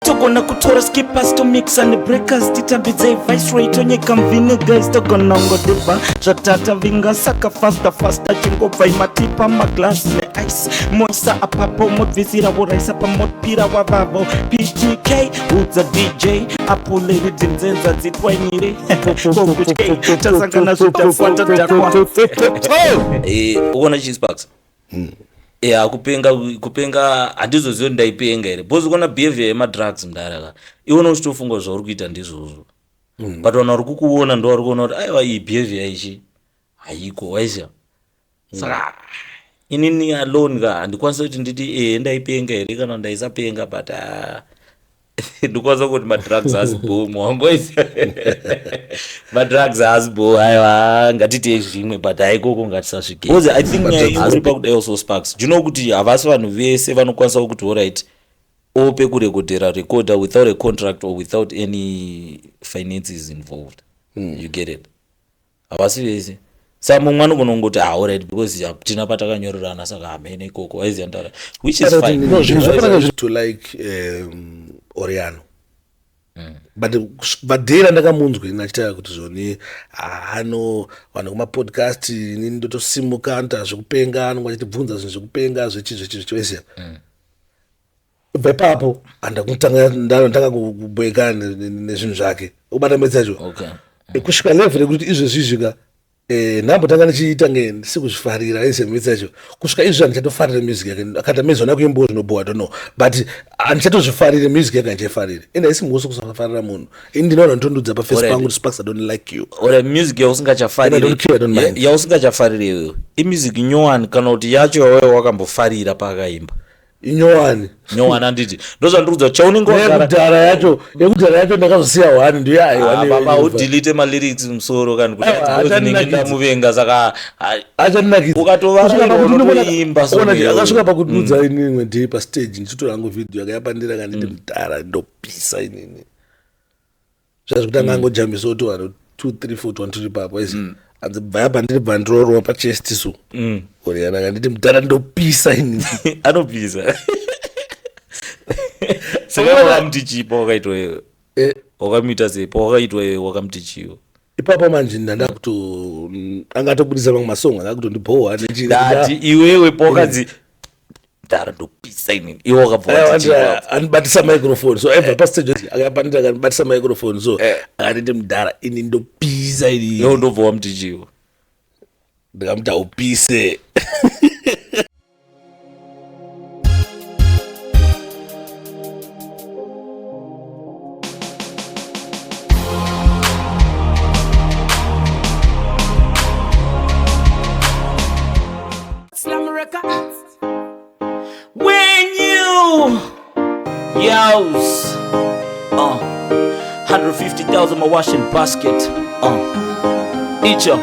Togona kutora skippers tomixa nebreakers, titambidzei Viceroy tonyeka mvinegers. Togona ngodhibha zvatatavinga, saka fasta fasta chingobvai matipa maglass neice, moisa apapo mobvisira voraisa pamopira wavavo. PTK udza DJ apule ridzinzenza dzitwanyire kokutye tasangana zvidhakwa tadhakwa. Ukaona chisparks, ya, kupenga kupenga handizozivi kuti ndaipenga here, because ukaona behavior yemadrugs, mudara, iwona uchitofunga zvauri kuita ndizvozvo, but vanhu vari kukuona ndo vari kuona kuti aiwa, iyi behavior ichi haiko, waiziva. Saka inini alone ka handikwanisi kuti nditi ehe ndaipenga here kana ndaisapenga, but ah, ndikwanisa kuti madrugs haasi bho muwangu, waiziva, madrugs haasi bho. Aiwa, ngatitei zvimwe, but haikoko ngatisasvike, because I think nyaya ingori pakudai also. Sparks, do you know kuti havasi vanhu vese vanokwanisa kuti alright, ope kurekodhera recorder without a contract or without any finances involved? You get it? Havasi vese. Saka mumwe anogona kungoti, "Ah, alright, because hatina patakanyorerana, saka hamene ikoko," waiziva ndara, which is fine. No, zvinhu zvakanaka to like Oriano, but but ndakamunzwa ini achitaura kuti zvoni ano vanhu kumapodcast, inini ndotosimuka, anoita zvekupenga, anonge achitibvunza zvinhu zvekupenga, zvechi zvechi zvechi, waiziva. Kubva ipapo handakutanga ndatanga kubweka nezvinhu zvake, ubata metsi yacho. Kusvika level yekuti izvezvizvi ka, ndambotanga ndichiita nge ndisikuzvifarira ezemitsi yacho, kusvika izvi handichatofarira music yake. Akati mezona kuimbawo zvinobowa, don't know, but handichatozvifarire music yake, handichaifariri. Ende haisi mhosva kusafarira munhu. Ini ndinoona ndotondudza paface pangu kuti, "Sparks, I don't like you." Ora, music I don't care, I don't mind. Yausingachafariri iwewe imusic nyowani kana kuti yacho yawewe wakambofarira paakaimba? Inyowani. Nyowani, handiti ndozvandiri chaunenge wagara. Yekudhara yacho, yekudhara yacho ndakazosiya one ndiyo. Ah, baba, udelete malyrics musoro kani kuti Aiwa, because ndinenge achandinakidza. ndamuvenga, saka Achandinakidza. Ukatovarairwa unotoimba song iyoyo. Akasvika pakududza ini imwe day pastage, ndichitora hangu video akayapandira, kanditi, "Mudhara, ndopisa inini." Zvazvekuti anga angojambisa kuti vanhu 2 3 4 1 tiri papo aizi anzi bva yapandiri, bva ndirorwa pachest so Oriana akanditi, "Mudhara, ndopisa inini." Anopisa. Saka wakamuti chii pawakaitwa iwe? Wakamuita sei pawakaitwa iwe? Wakamuti chiwo? Ipapo manje ndanda kuto angatobudisa mamwe masong anga kutondibhowa. Ndati iwewe pawakanzi, "Mudhara, ndopisa inini," iwe wakabva wati chii ipapo? Andibatisa microphone so aibva pastage akapandira, akandibatisa microphone so akanditi, "Mudhara, ini ndopisa ini." Iwe ndobva wamuti chiwo? Ndikamuti, "Haupise." Slam Records. When you yos 150,000 my washing basket icho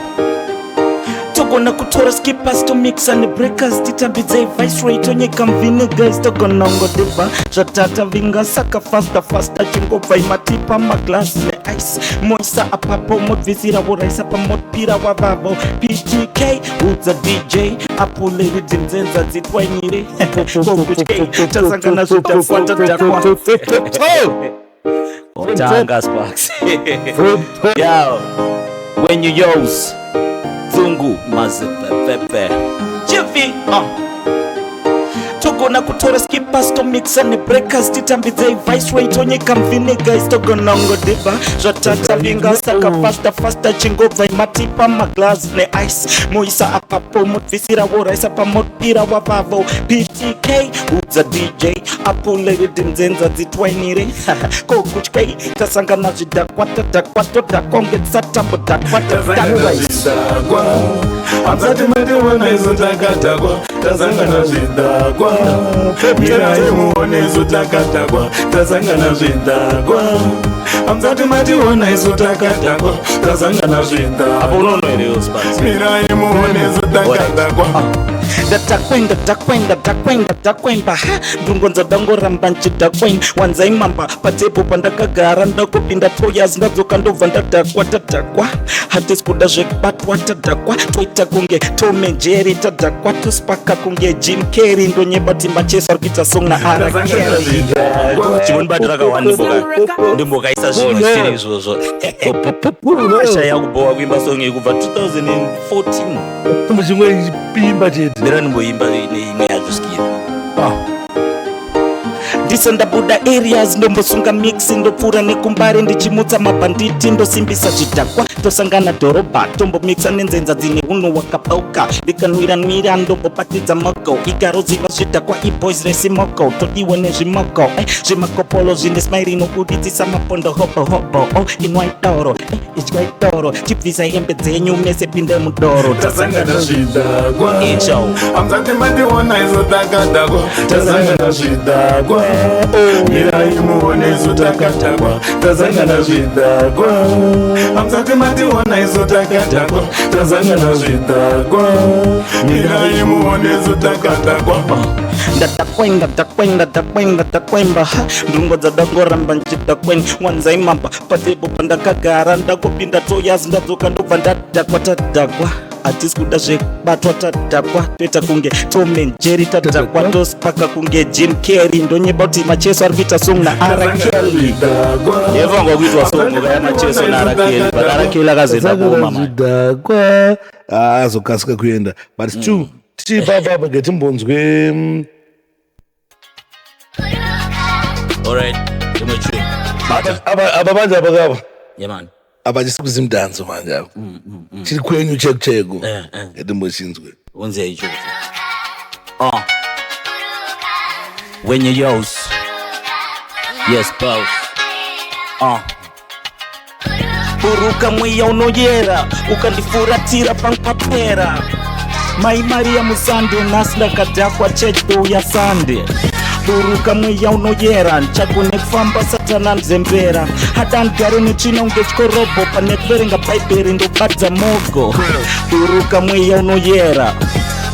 togona kutora skippers tomixa nebreakers, titambidzei Viceroy tonyeka mvinegers. Togona ngodhibha zvatatavinga, saka fasta fasta chingobvai matipa maglass neice, moisa apapo mobvisira voraisa pamopira wavavo. PTK udza DJ apule ridzinzenza dzitwanyire kokutye tasangana zvidhakwa tadhakwa. Tanga Sparks. Yo, when you yos Zungu mazepepepe Chivi. Togona kutora skippers tomixa nebreakers, titambidzei Viceroy tonyeka mvinegers. Togona ngodhibha zvatatavinga, saka fasta fasta chingobvai matipa maglass neice, moisa apapo mobvisira voraisa pamopira wavavo. PTK udza DJ apule ridzinzenza dzitwainire kokutyei tasangana zvidhakwa tadhakwa todhakwa unge tisatambo dhakwa. Tasangana zvidhakwa, hamusati mationa isu takadhakwa. Tasangana zvidhakwa, mirai muone isu takadhakwa. Tasangana zvidhakwa, hamusati mationa isu takadhakwa. Tasangana Apo zvidhakwa, unoona here, Sparks? mirai muone isu takadhakwa. Ndadhakwenda, dhakwenda, dhakwenda, dhakwenda, ha, ndungonza dangoramba nchidhakwen. Wanzai mamba patepo pandakagara, ndakupinda toyas, ndadzoka ndobva ndadhakwa. Tadhakwa, hatisi kuda zvekubatwa. Tadhakwa, toita kunge Tom and Jerry. Tadhakwa, tospaka kunge Jim Carrey. Ndonyeba kuti Macheso ari kuita song naR Kelly. Chibonibati rakawanda, ndimbokaisa zvinhu zvisiri izvozvo. Shaya kubowa kuimba song iyi kubva 2014. Chimwe chipimba chete. Mira, ndimboimba neimwe yacho skira. Ndise ndabuda areas, ndombosunga mix, ndopfuura nekumbare ndichimutsa mabhanditi, ndosimbisa zvidhakwa, tosangana dhorobha, tombomixa nenzenza dzine unhu hwakapauka. Ndikanwira-nwira, ndombopatidza mogo, igaroziva zvidhakwa iboys resimoko, todiwe nezvimoko, zvimakopolo zvine smairi inobuditsisa mapondo. Hobo hobo, oh, inwai doro, idyai doro, chibvisai hembe dzenyu mese, pinde mudoro. Tasangana zvidhakwa. Icho. Hamusati mationa isu takadhakwa. Tasangana zvidhakwa, mirai muone isu takadhakwa. Tasangana zvidhakwa, hamusati mationa isu takadhakwa. Tasangana zvidhakwa, mirai muone isu takadhakwa. Ndadhakwenda, dhakwenda, dhakwenda, dhakwemba, ha, ndungo dzadangoramba nchidhakwen. Wanzai mamba patebo pandakagara, ndakupinda toyas, ndadzoka ndobva ndadhakwa. Tadhakwa, hatisi kuda zvekubatwa. Tadhakwa, toita kunge Tom and Jerry. Tadhakwa, tospaka kunge Jim Carrey. Ndonyeba kuti Macheso ari kuita song naR Kelly. Zvidhakwa. Yevangwa kuitwa song yaMacheso naR Kelly, but R Kelly akazoenda kuoma mani. Zvidhakwa azokasika kuenda, but still tichipapa ngetimbonzwe Alright, imwe tune. Apa manje, apa kapa. Yeah man. Apa chisi kuzimudhanso manje, apa chiri kwenyu cheko cheko. Ngetimbochinzwe. Unze icho. When you yours. Yes, boss. Buruka mweya unoyera, ukandifuratira pangpapera. Mai Maria musande, nhasi ndakadhakwa, church ya Sunday. Buruka mweya unoyera, ndichagone kufamba, satana nzembera. Hadandigare netsvina unge chikorobho, pane kuverenga Bhaibheri ndobadza mogo. Buruka mweya unoyera,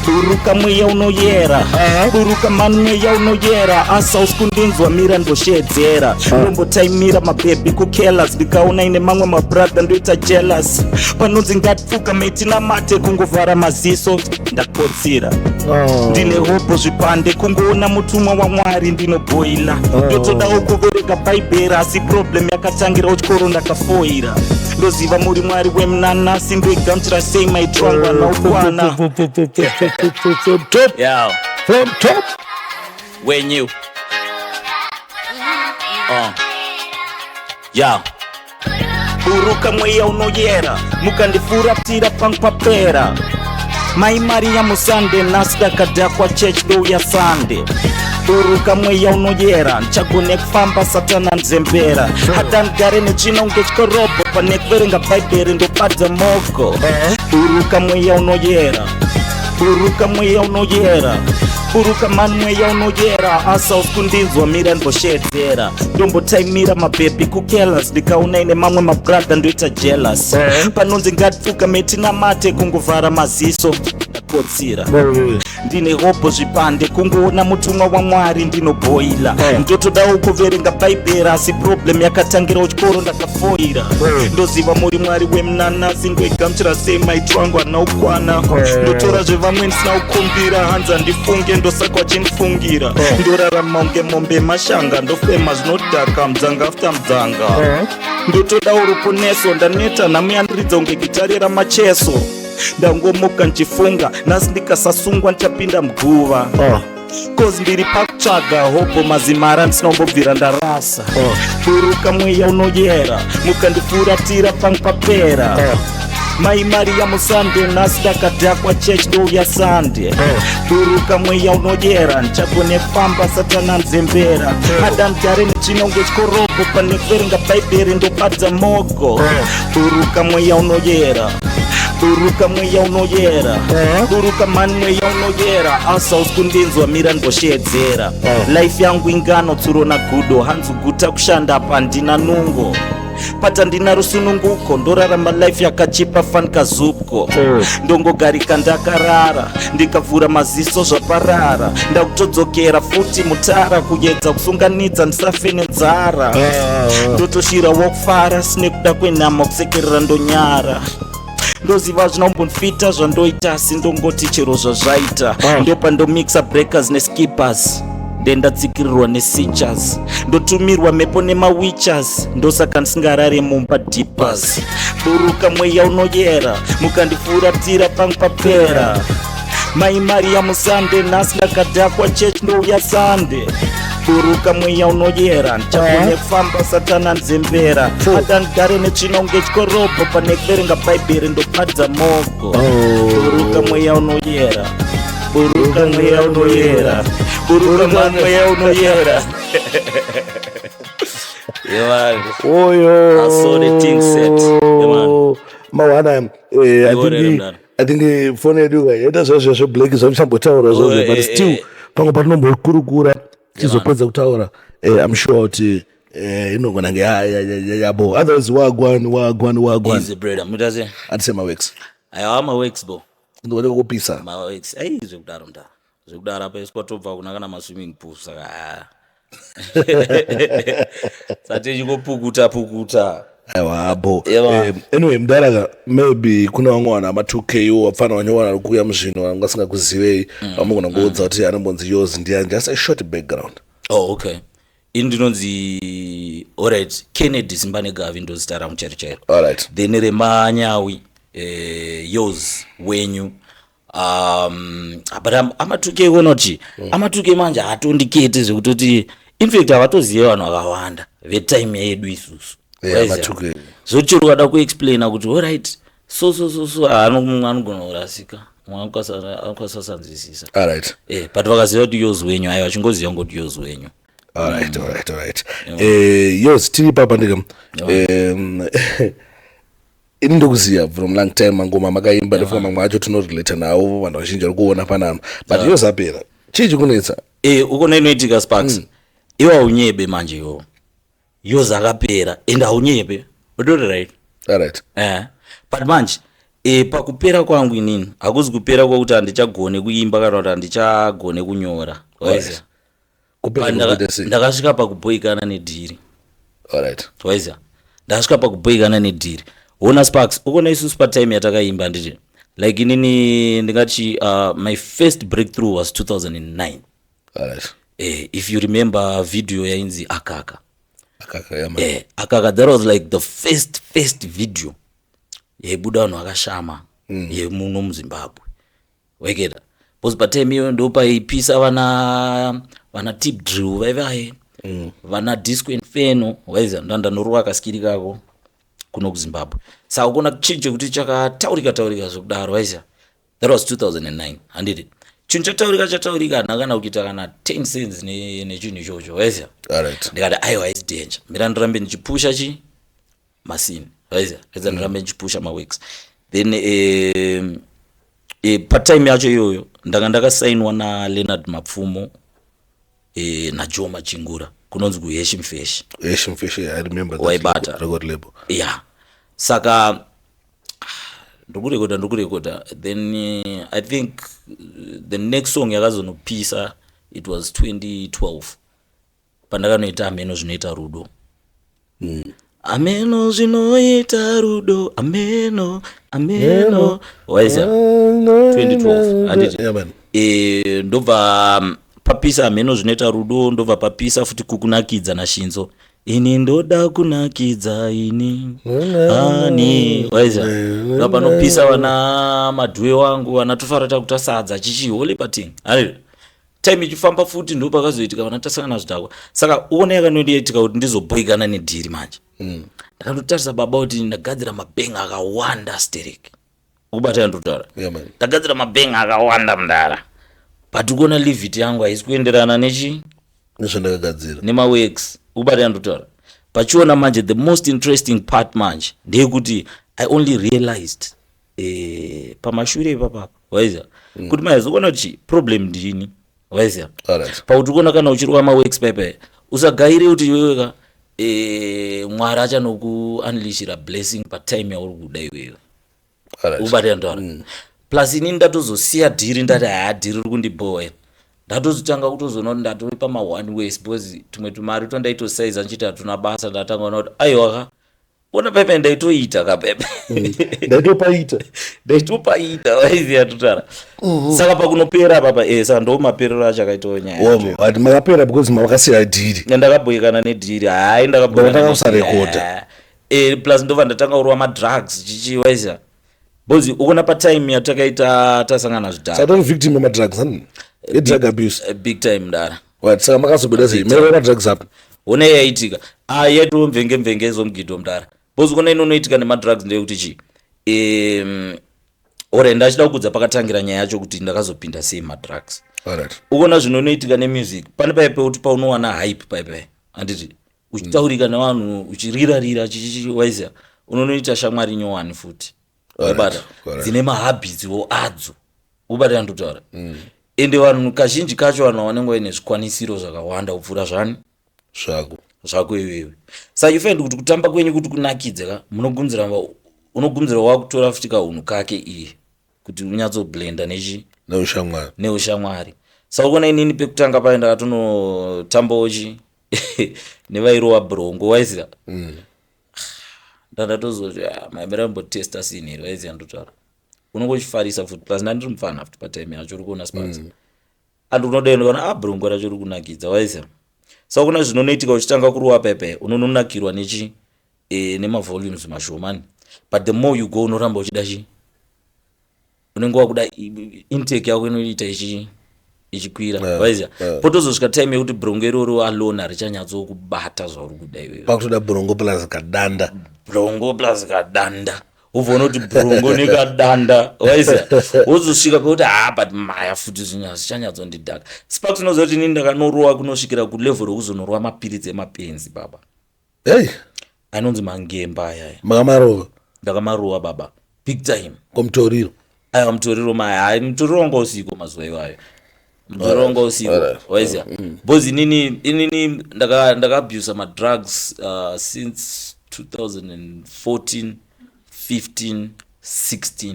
buruka mweya unoyera, buruka mani mweya unoyera. Asa usi kundinzwa, mira ndoshedzera. Ndombotaimira mabhebhi kukelas, ndikaona ine mamwe mabradha ndoita jealous. Panonzi ngatipfuka metina mate, kungovhara maziso ndakotsira. Ndine hopo zvipande, kungoona mutumwa waMwari ndinobhoila. Ndotodawo kuverenga Bhaibheri, asi problem yakatangira chikoro, ndakafoira. Ndoziva muri Mwari wemunanasi, ndoigamuchira sei maitiro angu anaukwana? From top. Yeah. From top. When you yeah. Buruka mweya unoyera, mukandifuratira pangpapera. Mai Maria musande, nhasi ndakadhakwa, church ndouya Sunday. Buruka mweya unoyera, ndichagone kufamba, satana nzembera. Hadandigare netsvina unge chikorobho, pane kuverenga Bhaibheri ndobadza mogo. Buruka mweya unoyera, buruka mweya unoyera, buruka mani mweya unoyera. Asa usi kundinzwa, mira ndimboshedzera. Ndombotaimira mabhebhi kukelas, ndikaona ine mamwe mabradha ndoita jealous. Panonzi ngatipfuka metina mate, kungovhara maziso ndakotsira. Ndine hobho zvipande, kungoona mutumwa waMwari ndinobhoila. Ndotodawo kuverenga Bhaibheri, asi problem yakatangira chikoro, ndakafoira. Ndoziva muri Mwari wemunanasi, ndoigamuchira sei maitiro angu anaukwana? Ndotora zvevamwe ndisina kukumbira, hanzi handifunge, ndosaka vachindifungira. Ndorarama unge mombe mashanga, ndofema zvinodhaka, mudzanga after mudzanga. Ndotodawo ruponeso, ndaneta nhamuyandiridza unge gitari raMacheso. Ndangomuka nchifunga, nhasi ndikasasungwa ndichapinda muguva, 'cause ndiri pakutsvaga hobho mazimara ndisina kumbobvira ndarasa. Buruka mweya unoyera, mukandifuratira pangpapera. Mai Maria musande, nhasi ndakadhakwa, church ndouya Sunday. Buruka mweya unoyera, ndichagone kufamba, satana nzembera. Hadandigare netsvina unge chikorobho, pane kuverenga Bhaibheri ndobadza mogo. Buruka mweya unoyera, buruka mweya unoyera, buruka mani mweya unoyera. Asa usi kundinzwa, mira ndimboshedzera. Life yangu ingano tsuro nagudo, hanzi guta kushanda pandina nungo. But handina rusununguko, ndorarama life yakachipa fanikazupko. Ndongogarika ndakarara, ndikavhura maziso zvaparara. Ndakutodzokera futi mutara, kuyedza kusunganidza ndisafe nenzara. Ndotoshira wokufara sinekuda kwenhama, kusekerera ndonyara. Ndoziva zvinombonfita zvandoita, asi ndongoti chero zvazvaita. Ndopandomixa breakers neskippers, ndendatsikirirwa nesichas, ndotumirwa mhepo nemawitchers, ndosaka ndisingarare mumba deepers. Buruka mweya unoyera, mukandifuratira pangu papera. Mai Mariya musande, nhasi ndakadhakwa, church ndouya Sande. Buruka mweya unoyera, ndichagone kufamba, satana nzembera. Adandigare netsvina chikorobho, pane kuverenga Bhaibheri ndopadza mogo. Buruka mweya unoyera, buruka mweya unoyera, buruka mweya unoyera. Yeah, Oyo. I saw the thing set. Yeah, man. Mawana, I Iwo rere, think mdara. I think phone yedu yaita zvazvo zveblack zvamuchambotaura zvozvo, but still pamwe patinombokurukura tizopedza kutaura, I'm sure kuti inogona nge yabo. Otherwise, wagwan, wagwan, wagwan? Easy, brother, mutase. Atise maworks. Aiwa, maworks bo. Ndikuoneka kupisa. Maworks ai, zvekudaro mdara, zvekudaro. Apa isu kwatobva kuna kana maswimming pool, saka sati pukuta pukuta. Aiwa, bo. Yeah. Anyway, mdaraka, maybe kuna vamwe vanhu ama2K vapfana vanyowana vari kuuya muzvino vanga vasingakuzivei, vamugona kuudza kuti anombonzi Yoz ndiani, just a short background. Oh, okay. Ini ndinonzi, alright, Kennedy Simbanegavi, ndo zita rangu chairo chairo. Then remanyawi, Yoz Wenyu. But ama2K konoti ama2K manje hatondikete zvekutoti, in fact havatozive vanhu vakawanda vetime yedu isusu. Yeah, Waiziva? ama2K. Zvochero ukada kuexplaina kuti alright, so so so so, mumwe anogona kurasika, mumwe anokwanisa kusanzwisisa. But vakaziva kuti Yoz Wenyu, aiwa, chingoziva ngoti Yoz Wenyu. Alright. Yoz, tiri papa ndika ini ndokuziva from long time, mangoma makaimba, ndofunga mamwe acho tinorelata nawo, vanhu vazhinji vari kuona panapa, but Yoz apera, chii chikunetsa? Ukona inoitika, Sparks, iwe haunyebe manje, iwo Yoz akapera, ende haunyebe, utori right. But manje, pakupera kwangu inini hakuzi kupera kwekuti handichagone kuimba kana kuti handichagone kunyora, waiziva? Kupera kuita sei? Ndakasvika pakubhoikana nedhiri. Waiziva, ndakasvika pakubhoikana nedhiri. Ona Sparks, ukona isusu patime yatakaimba, handiti, like inini ndingati my first breakthrough was 2009. If you remember video yainzi Akaka. Akaka, yeah, man. Akaka, that was like the first video yaibuda vanhu vakashama yemuno muZimbabwe, weketa, because patime iyoyo ndo paipisa vana Tip Drill vaivaye, vana Disco Inferno, waiziva, ndandanorova kaskiri kako kuno kuZimbabwe. Saka ukona chinhu chekuti chakataurika taurika zvekudaro, waiziva, that was 2009, handiti? Chinhu chataurika chataurika, handina kana kuita kana 10 cents nechinhu ichocho, waiziva. Ndikati aiwa, its danger, mira ndirambe ndichipusha chi masini, waiziva, edza ndirambe ndichipusha maworks. Then patime yacho iyoyo ndanga ndakasainwa naLeonard Mapfumo, naJoe Machingura, kunonzi kuHeshim Fesh. Hashim Fish, I remember that. Waibata. Record label. Yeah, saka ndikurekoda, ndikurekoda, then I think the next song yakazonopisa, it was 2012, pandakanoita Ameno Zvinoita Rudo. Ameno zvinoita rudo, ameno, ameno, waiziva, 2012, handiti? Yeah, man. Ndobva papisa Ameno Zvinoita Rudo, ndobva papisa futi Kukunakidza naShinzo, ini ndoda kunakidza ini ani, waiziva, ndobva panopisa vana Madhuwe wangu, vana Tofara Takuta Sadza, chichi holy pating handiti? Time ichifamba futi, ndo pakazoitika vana Tasangana Zvidhakwa. Saka uone yakanoitika kuti ndizobhoikana nedhiri manje. Ndakandotarisa baba kuti ndagadzira mabenga akawanda sterek, ukubata yandotaura? Yeah, man. Ndagadzira mabenga akawanda mundara, but ukuona livit yangu haisi kuenderana nechi Nezvandakagadzira. Nemaworks, ukubata yandotaura? Pachiona manje, the most interesting part manje ndeyekuti I only realized, pamashure ipapapa, waiziva, kuti maizokuona kuti problem ndini, waiziva, pakuti ukuona kana uchirova maworks paipai, usagaire kuti iweweka. Mwari achanokuunleashira blessing patime yauri kuda iwewe. Ubate ndora. Plus inini ndatozosiya dhiri, ndati haya, dhiri riri kundibhowa. Ndatozotanga kutozoona kuti ndatori pama one ways, because tumwe tumari twandaitosaiza ndichiti hatuna basa, ndatanga kuona kuti aiwa ka, ona pepe ndaitoita kapepe. Ndaitopaita. Ndaitopaita, waiziya totara. Saka pakunopera papa, saka ndo maperero acho akaitawo nyaya yacho. Ati makapera because makasiya dhiri. Ndakabhoikana nedhiri, hayi. Ndakatanga kusarekodha. Plus ndobva ndatanga kurova madrugs chichi, waiziya, because ukuona patime yatakaita tasangana zvidhara. Saka tori victim yemadrugs ani, yedrug abuse? Big time, mdara. Right, saka makazobuda sei maiva madrugs apo? One yaitika, ah, yaitiwo mvenge mvenge zomugidho, mudara, because kona inonoitika nemadrugs ndeyekuti chi ore ndachida kukudza pakatangira nyaya yacho kuti ndakazopinda sei madrugs. Ukuona zvinonoitika nemusic, pane pai pekuti paunowana hype paipai, handiti, uchitaurika nevanhu, uchirirarira chichichi, waiziya, unonoita shamwari nyowani futi. Ubata dzine mahabits wo adzo, ubata ndotaura. Ende vanhu kazhinji kacho, vanhu vanenge vaine zvikwanisiro zvakawanda kupfuura zvani? Zvako. Zvako iwewe. Saka you find kuti kutamba kwenyu kuti kunakidze ka, munogunzira, unogunzira wakutora futi kahunhu kake iye kuti unyatsoblenda nechi Neushamwari. Neushamwari. Saka kuona inini pekutanga paye ndakatonotambawo chi nevairova brongo, waiziva. Ndandatozoti maimira mbotesta sinheri, waiziva ndotaura, unonge uchifarisa futi. Plus ndandiri mufana futi patime yacho, uri kuona, Sparks, and unodaenda kana a brongo racho riri kunakidza, waiziva. Saka kuna zvinonoitika uchitanga kurova pepe, unononakirwa nechi nemavolumes mashomani, but the more you go unoramba uchida chi, unenge wakuda intake yako inoita ichikwira, waiziva. Potozosvika time yekuti brongo iroro alone harichanyatsokubata zvauri kuda iwewe. Pakutoda brongo plus kadanda. Brongo plus kadanda, ubva kuti brongo nekadanda, waiziva, wozosvika pekuti ha, but maya futi zvinhu hazvichanyatsondidhaka. Sparks, unoziva kuti inini ndakanorowa kunosvikira kulevel rekuzonorova mapiritsi emapenzi, baba. Hey. Anonzi mangemba ayaya. Makamarova? Ndakamarova, baba, big time. Komutoriro? Aiwa, mutoriro maya, hai, mutoriro wanga usiko mazuva iwayo, mutoriro wanga usiko, waiziva, because inini ndakaabusa madrugs since 2014, 15, 16,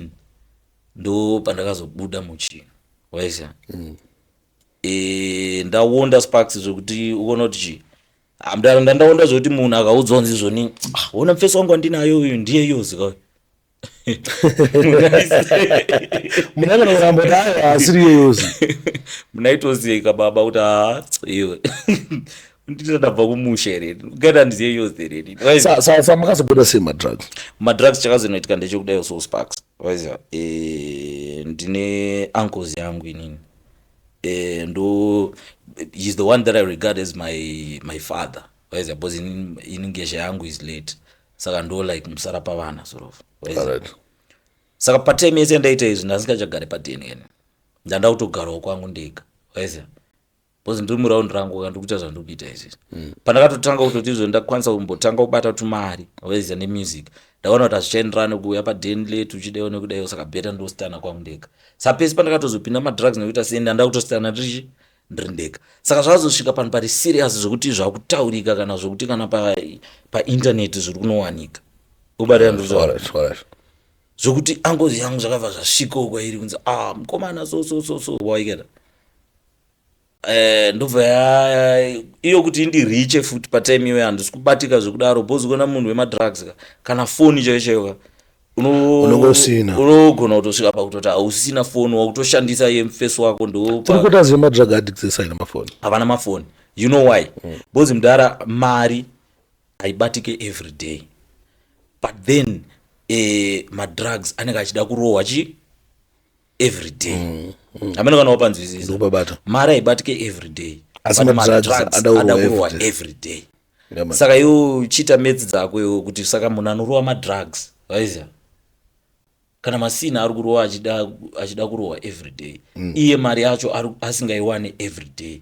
ndo pandakazobuda muchino, waiziva. Ndawonda, Sparks, zvekuti uona kuti chi, ah, ndandaonda zvekuti munhu akaudzwa kunzi izvoni, ah, ona mufesi wangu wandinayo uyu ndiye yozika. Munhu angana kuramba kuti aiwa, asiri iyoyozi. Munaitoseka, baba, kuti ha, iwe nditi ndabva kumusha here, ugaita handiziye yozi here? Sa makazobuda sei madrugs? Madrugs, chakazonoitika ndechekudai so, Sparks, waiziva, ndine uncles yangu inini, ndo he's the one that I regard as my father, waiziva, because ini ngesha yangu is late, saka ndo like musara pavana sort of, waiziva. Saka patime yese yandaita izvi, ndasingachagari padeni ene, ndanda kutogarawo kwangu ndega, waiziva, because ndiri muraundi rangu ka, ndikuita zvandiri kuita izvi. Pandakatotanga kutoti izvo ndakwanisa kumbotanga kubata tumari, waiziva, nemusic, ndakaona kuti hazvichaenderani kuuya padeni late uchidaiwo nekudaiwo, saka better ndositana kwangu ndega. Saka pese pandakatozopinda madrugs nekuita sei, ndanda kutositana ndiri ndega. Saka zvazosvika panhu pari serious zvekuti zvakutaurika, kana zvokuti kana paintaneti zviri kunowanika, ubatira ndozvo. Zvokuti angozi yangu zvakabva zvasvikawo kwairi kunzi, ah, mukomana so so so so, waiketa. Ndobva iyo kuti indiriche futi patime iyoyo, handisi kubatika zvekudaro, because kuona munhu wemadrugs ka, kana foni chaiyo chaiyo ka, Unenge usina. Unogona kutosvika pakutoti hausina foni, wakutoshandisa yemufesi wako ndo. Tiri kuita zvemadrug addicts esaina mafoni. Havana mafoni. You know why? Because mudhara, mari haibatike every day, but then madrugs anenge achida kurohwa chi every day. Hamene kana wapanzwisisa. Ndikupabata. Mari haibatike every day, Asi but madrugs madrugs ada kurohwa ada kurohwa every day. Every day. Yeah, man. Saka iwe uchiita maths dzako iwe kuti saka munhu anorova madrugs, waiziva, kana masina ari kurova achida kurohwa every day, iye mari yacho asingaiwani every day,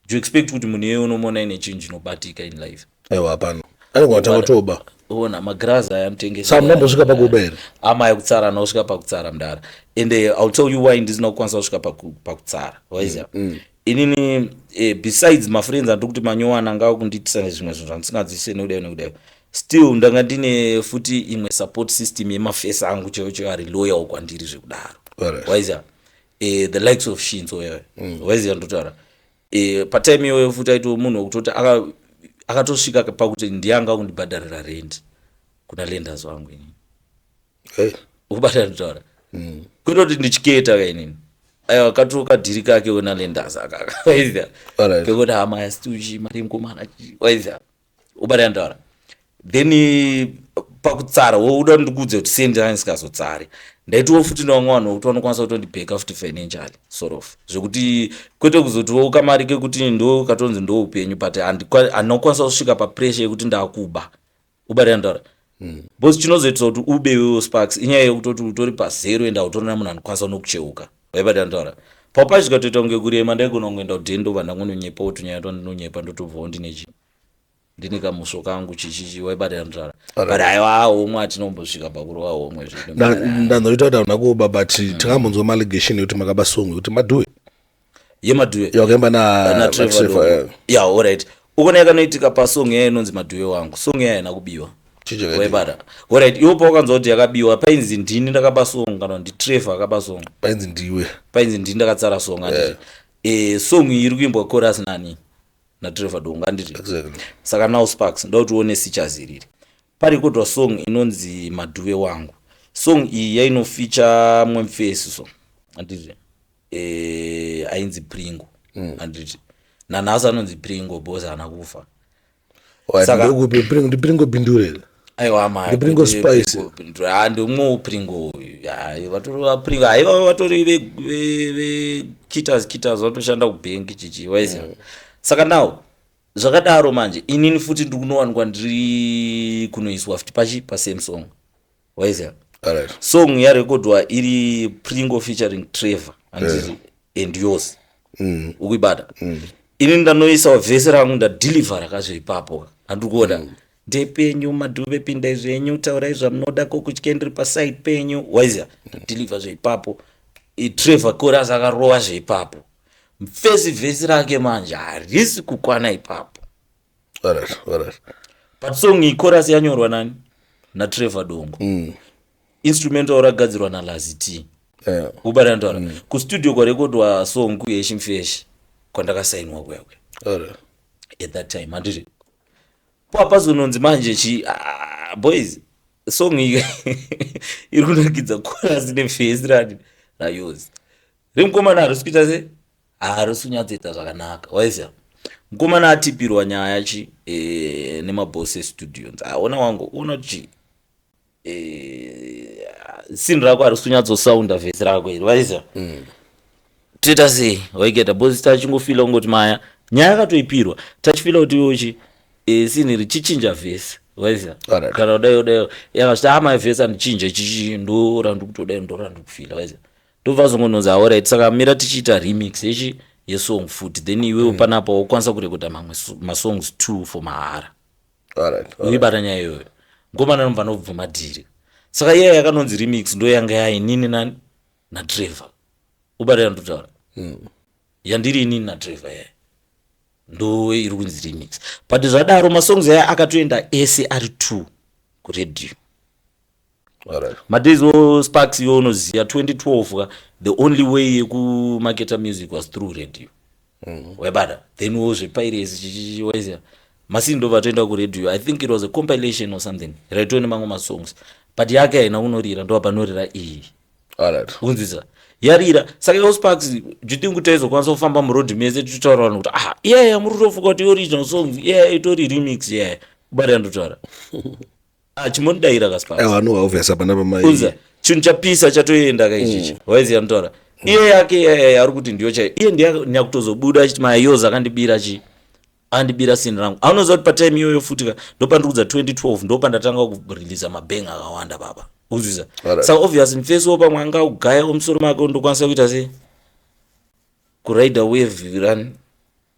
do you expect kuti munhu iyeye unomuona ine chinhu chinobatika in life? Aiwa, hapana, anenge watanga toba. Ona magirazi aya anotengesa. Saka munambosvika pakuba here? Ama ekutsara anosvika pakutsara, mudara, and I'll tell you why ndisina kukwanisa kusvika pakutsara, waiziva. Inini besides mafriends andiri kuti manyowana anga akundiitisa nezvimwe zvinhu zvandisinganzwisise nekudai nekudai, still ndanga ndine futi imwe support system yemafesi angu chaiyo chaiyo ari loyal kwandiri zvekudaro. Waiziva, the likes of Shinzo yayo. Waiziva ndotaura, patime iyoyo futi aito munhu wekutoti akatosvika pakuti ndiye anga kundibhadharira rent kuna lenders wangu inini. Ukubata ndotaura, kwete kuti ndichiketa ka inini. Aiwa, katoka dhiri kake wena lenders akaka, waiziva, kekuti hama yasituchi mari mukomana, waiziva, ubata ndotaura. Then pakutsara wouda ndikuudze kuti sei ndanga ndisikazotsari, ndaitiwo futi nevamwe vanhu vokuti vanokwanisa kutondibheka futi financially sort of, zvekuti kwete kuzotiwo kamari kekuti ndo katonzi ndo upenyu, but handinokwanisa kusvika papressure yekuti ndakuba, ubata ndotaura, because chinozoitisa kuti ube iwewo, Sparks, inyaya yekutoti utori pazero ende hautorina munhu anokwanisa nokucheuka, waibata ndotaura. Papa zvikatoita kunge kurema, ndaigona kungoenda kudheni, ndobva ndangononyepawo tunyaya twandinonyepa, ndotobvawo ndine chi ndine kamusvo kangu chichichi, waibata ndotaura. But aiwa, homwe hatinombosvika pakurova homwe zvedu. Ndanzoita kuti hauna kuba, but takambonzwa maallegation yekuti makaba song yekuti Madhuwe. Yemadhuwe? Yakaimba na naTrevor. naTrevor, Dongo. Ya, alright, ukona yakanoitika pasong yaya inonzi Madhuwe wangu, song yaya haina kubiwa. Chii chakaitika? Waibata? Alright, iwo pawakanzwa kuti yakabiwa, painzi ndini ndakaba song kana kuti Trevor akaba song? Painzi ndiwe. Painzi ndini ndakatsara song, anditi? Song iyi iri kuimbwa chorus nani? NaTrevor Dongo, anditi? Exactly. Saka now, Sparks, ndoda kuti uone sichaziriri parekodwa song inonzi Madhuve wangu. Song iyi yainofeature mumwe mufesi so, anditi? Ainzi Pringo, anditi? Nanhasi anonzi Pringo because haana kufa. Ndokupi Pringo? NdiPringo Bindure? Aiwa, ma NdiPringo Spice? Ha, ndimwewo Pringo uyu. Hai, vatori vaPringo, haiva vatori vekitas kitas, vatoshanda kubhenki chichi, waiziva. Saka now zvakadaro manje, inini futi ndiri kunowanikwa ndiri kunoiswa futi pachi pasame song, waiziva. Song yarekodwa iri Pringo featuring Trevor, anditi? And yours ukuibata. Ini ndanoisawo vhesi rangu, ndadeliver rakazvo ipapo, handiri kuona ndepenyu. Madhuve, pindai zvenyu, taurai zvamunoda, kokutye ndiri paside penyu, waiziva. Ndadeliver zveipapo. Trevor chorus akarova zveipapo. Mfesi vhesi rake manje harisi kukwana ipapo. But song iyi chorus yanyorwa nani? NaTrevor Dongo. Instrumental ragadzirwa naLazi T. Ubarantaura, kustudio kwarekodwa song kuHemfesh kwandakasainwa kuya kuya at that time, handiti? Papazononzi manje chi, ah, boys, song iyi iri kunakidza, chorus nevhesi rani rayozi remukomana harisi kuita se harisi kunyatsoita zvakanaka, waiziva. Mukomana atipirwa nyaya chi nemabhosi estudio, nzi aona wangu, ona chi sini rako harisi kunyatsosaunda vhesi rako iri, waiziva. Toita sei? Waigeta, because tachingofila kungoti maya nyaya yakatoipirwa, tachifila kuti iwochi sini richichinja vhesi, waiziva. Kana kudai kudai yakazviti ama vhesi andichinje chichi, ndo randikutodai, ndo randikufila, waiziva. Ndobva zongononzi, alright, saka mira tichiita remix yechi yesong futi, then iwewe panapa wokwanisa kurekoda mamwe masongs two for mahara. Uibata nyaya iyoyo, mukomana anobva nobvuma dhiri. Saka iya yakanonzi remix ndo yanga yainini nani? NaTrevor, ubata yandotaura. Yandiri inini naTrevor yaya ndo iri kunzi remix. But zvadaro masongs aya akatoenda ese ari two kuredhiyo. Madays o, Sparks, iwe unoziva 2012 ka, the only way yekumarketa music was through radio. Waibata? Then wo zvepiracy chichichi, waiziva, masini ndobva toenda kuradio. I think it was a compilation or something raitove nemamwe masongs, but yake haina kunorira, ndobva panorira iyi. Unzwisa, yarira. Saka iwo, Sparks, do you think kuti taizokwanisa kufamba murodhi mese tichitaura vanhu kuti, ah, iyaya muri kutofunga kuti original songs, iyaya itori remix iyaya? Kubata yandotaura? Ah, chimbondidayira ka, Sparks. Aiwa, no, obvious, hapana pamai. Unza chinhu chapisa chatoenda ka ichichi, waiziva notaura. Iye yake iyaya ari kuti ndiyo chaiyo, iye ndiye nyakutozobuda achiti mayoz akandibira chi andibira sini rangu. Aunoziva kuti patime iyoyo futi ka, ndopandiri kudza 2012, ndopandatanga kureleasa mabenga akawanda baba, uzvisa. Saka obvious mufesi wo pamwe anga kugaya musoro make, ndokwanisa kuita sei kuraida wave run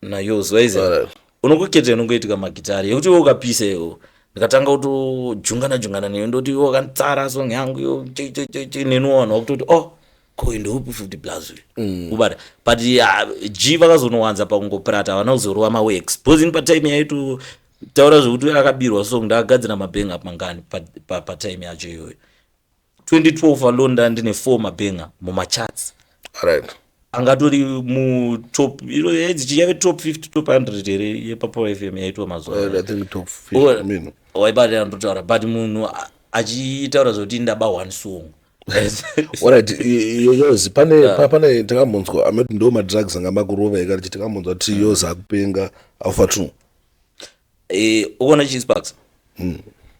nayoz, waiziva. Unongoketa inongoitika magitari yekuti iwe ukapisa iwo, ndikatanga kutojungana jungana neyo, ndoti iwe wakanditsara song yangu iyo chi, chi, chi, chi, neniwo vanhu vakutoti, oh. Ko ndoupi futi blaz uyu? Ubata. But yeah, G vakazonowanza pakungopurata, havana kuzorova maworks, because ini patime yaito taura zvekuti akabirwa song, ndakagadzira mabanger mangani patime yacho iyoyo. 2012 alone ndandine 4 mabanger mumacharts. Angatori mutop iro yaidzi chiyave top 50, top 100 here yepaPower FM yaitwa mazuva. I think top 50 mino. Waibata ndotaura, but munhu achitaura zvokuti ndaba one song. Alright, yozi pane pane takambonzwa amati ndo madrugs anga makurova ikati takambonzwa kuti yozi akupenga Alpha 2. Ukuona chisparks,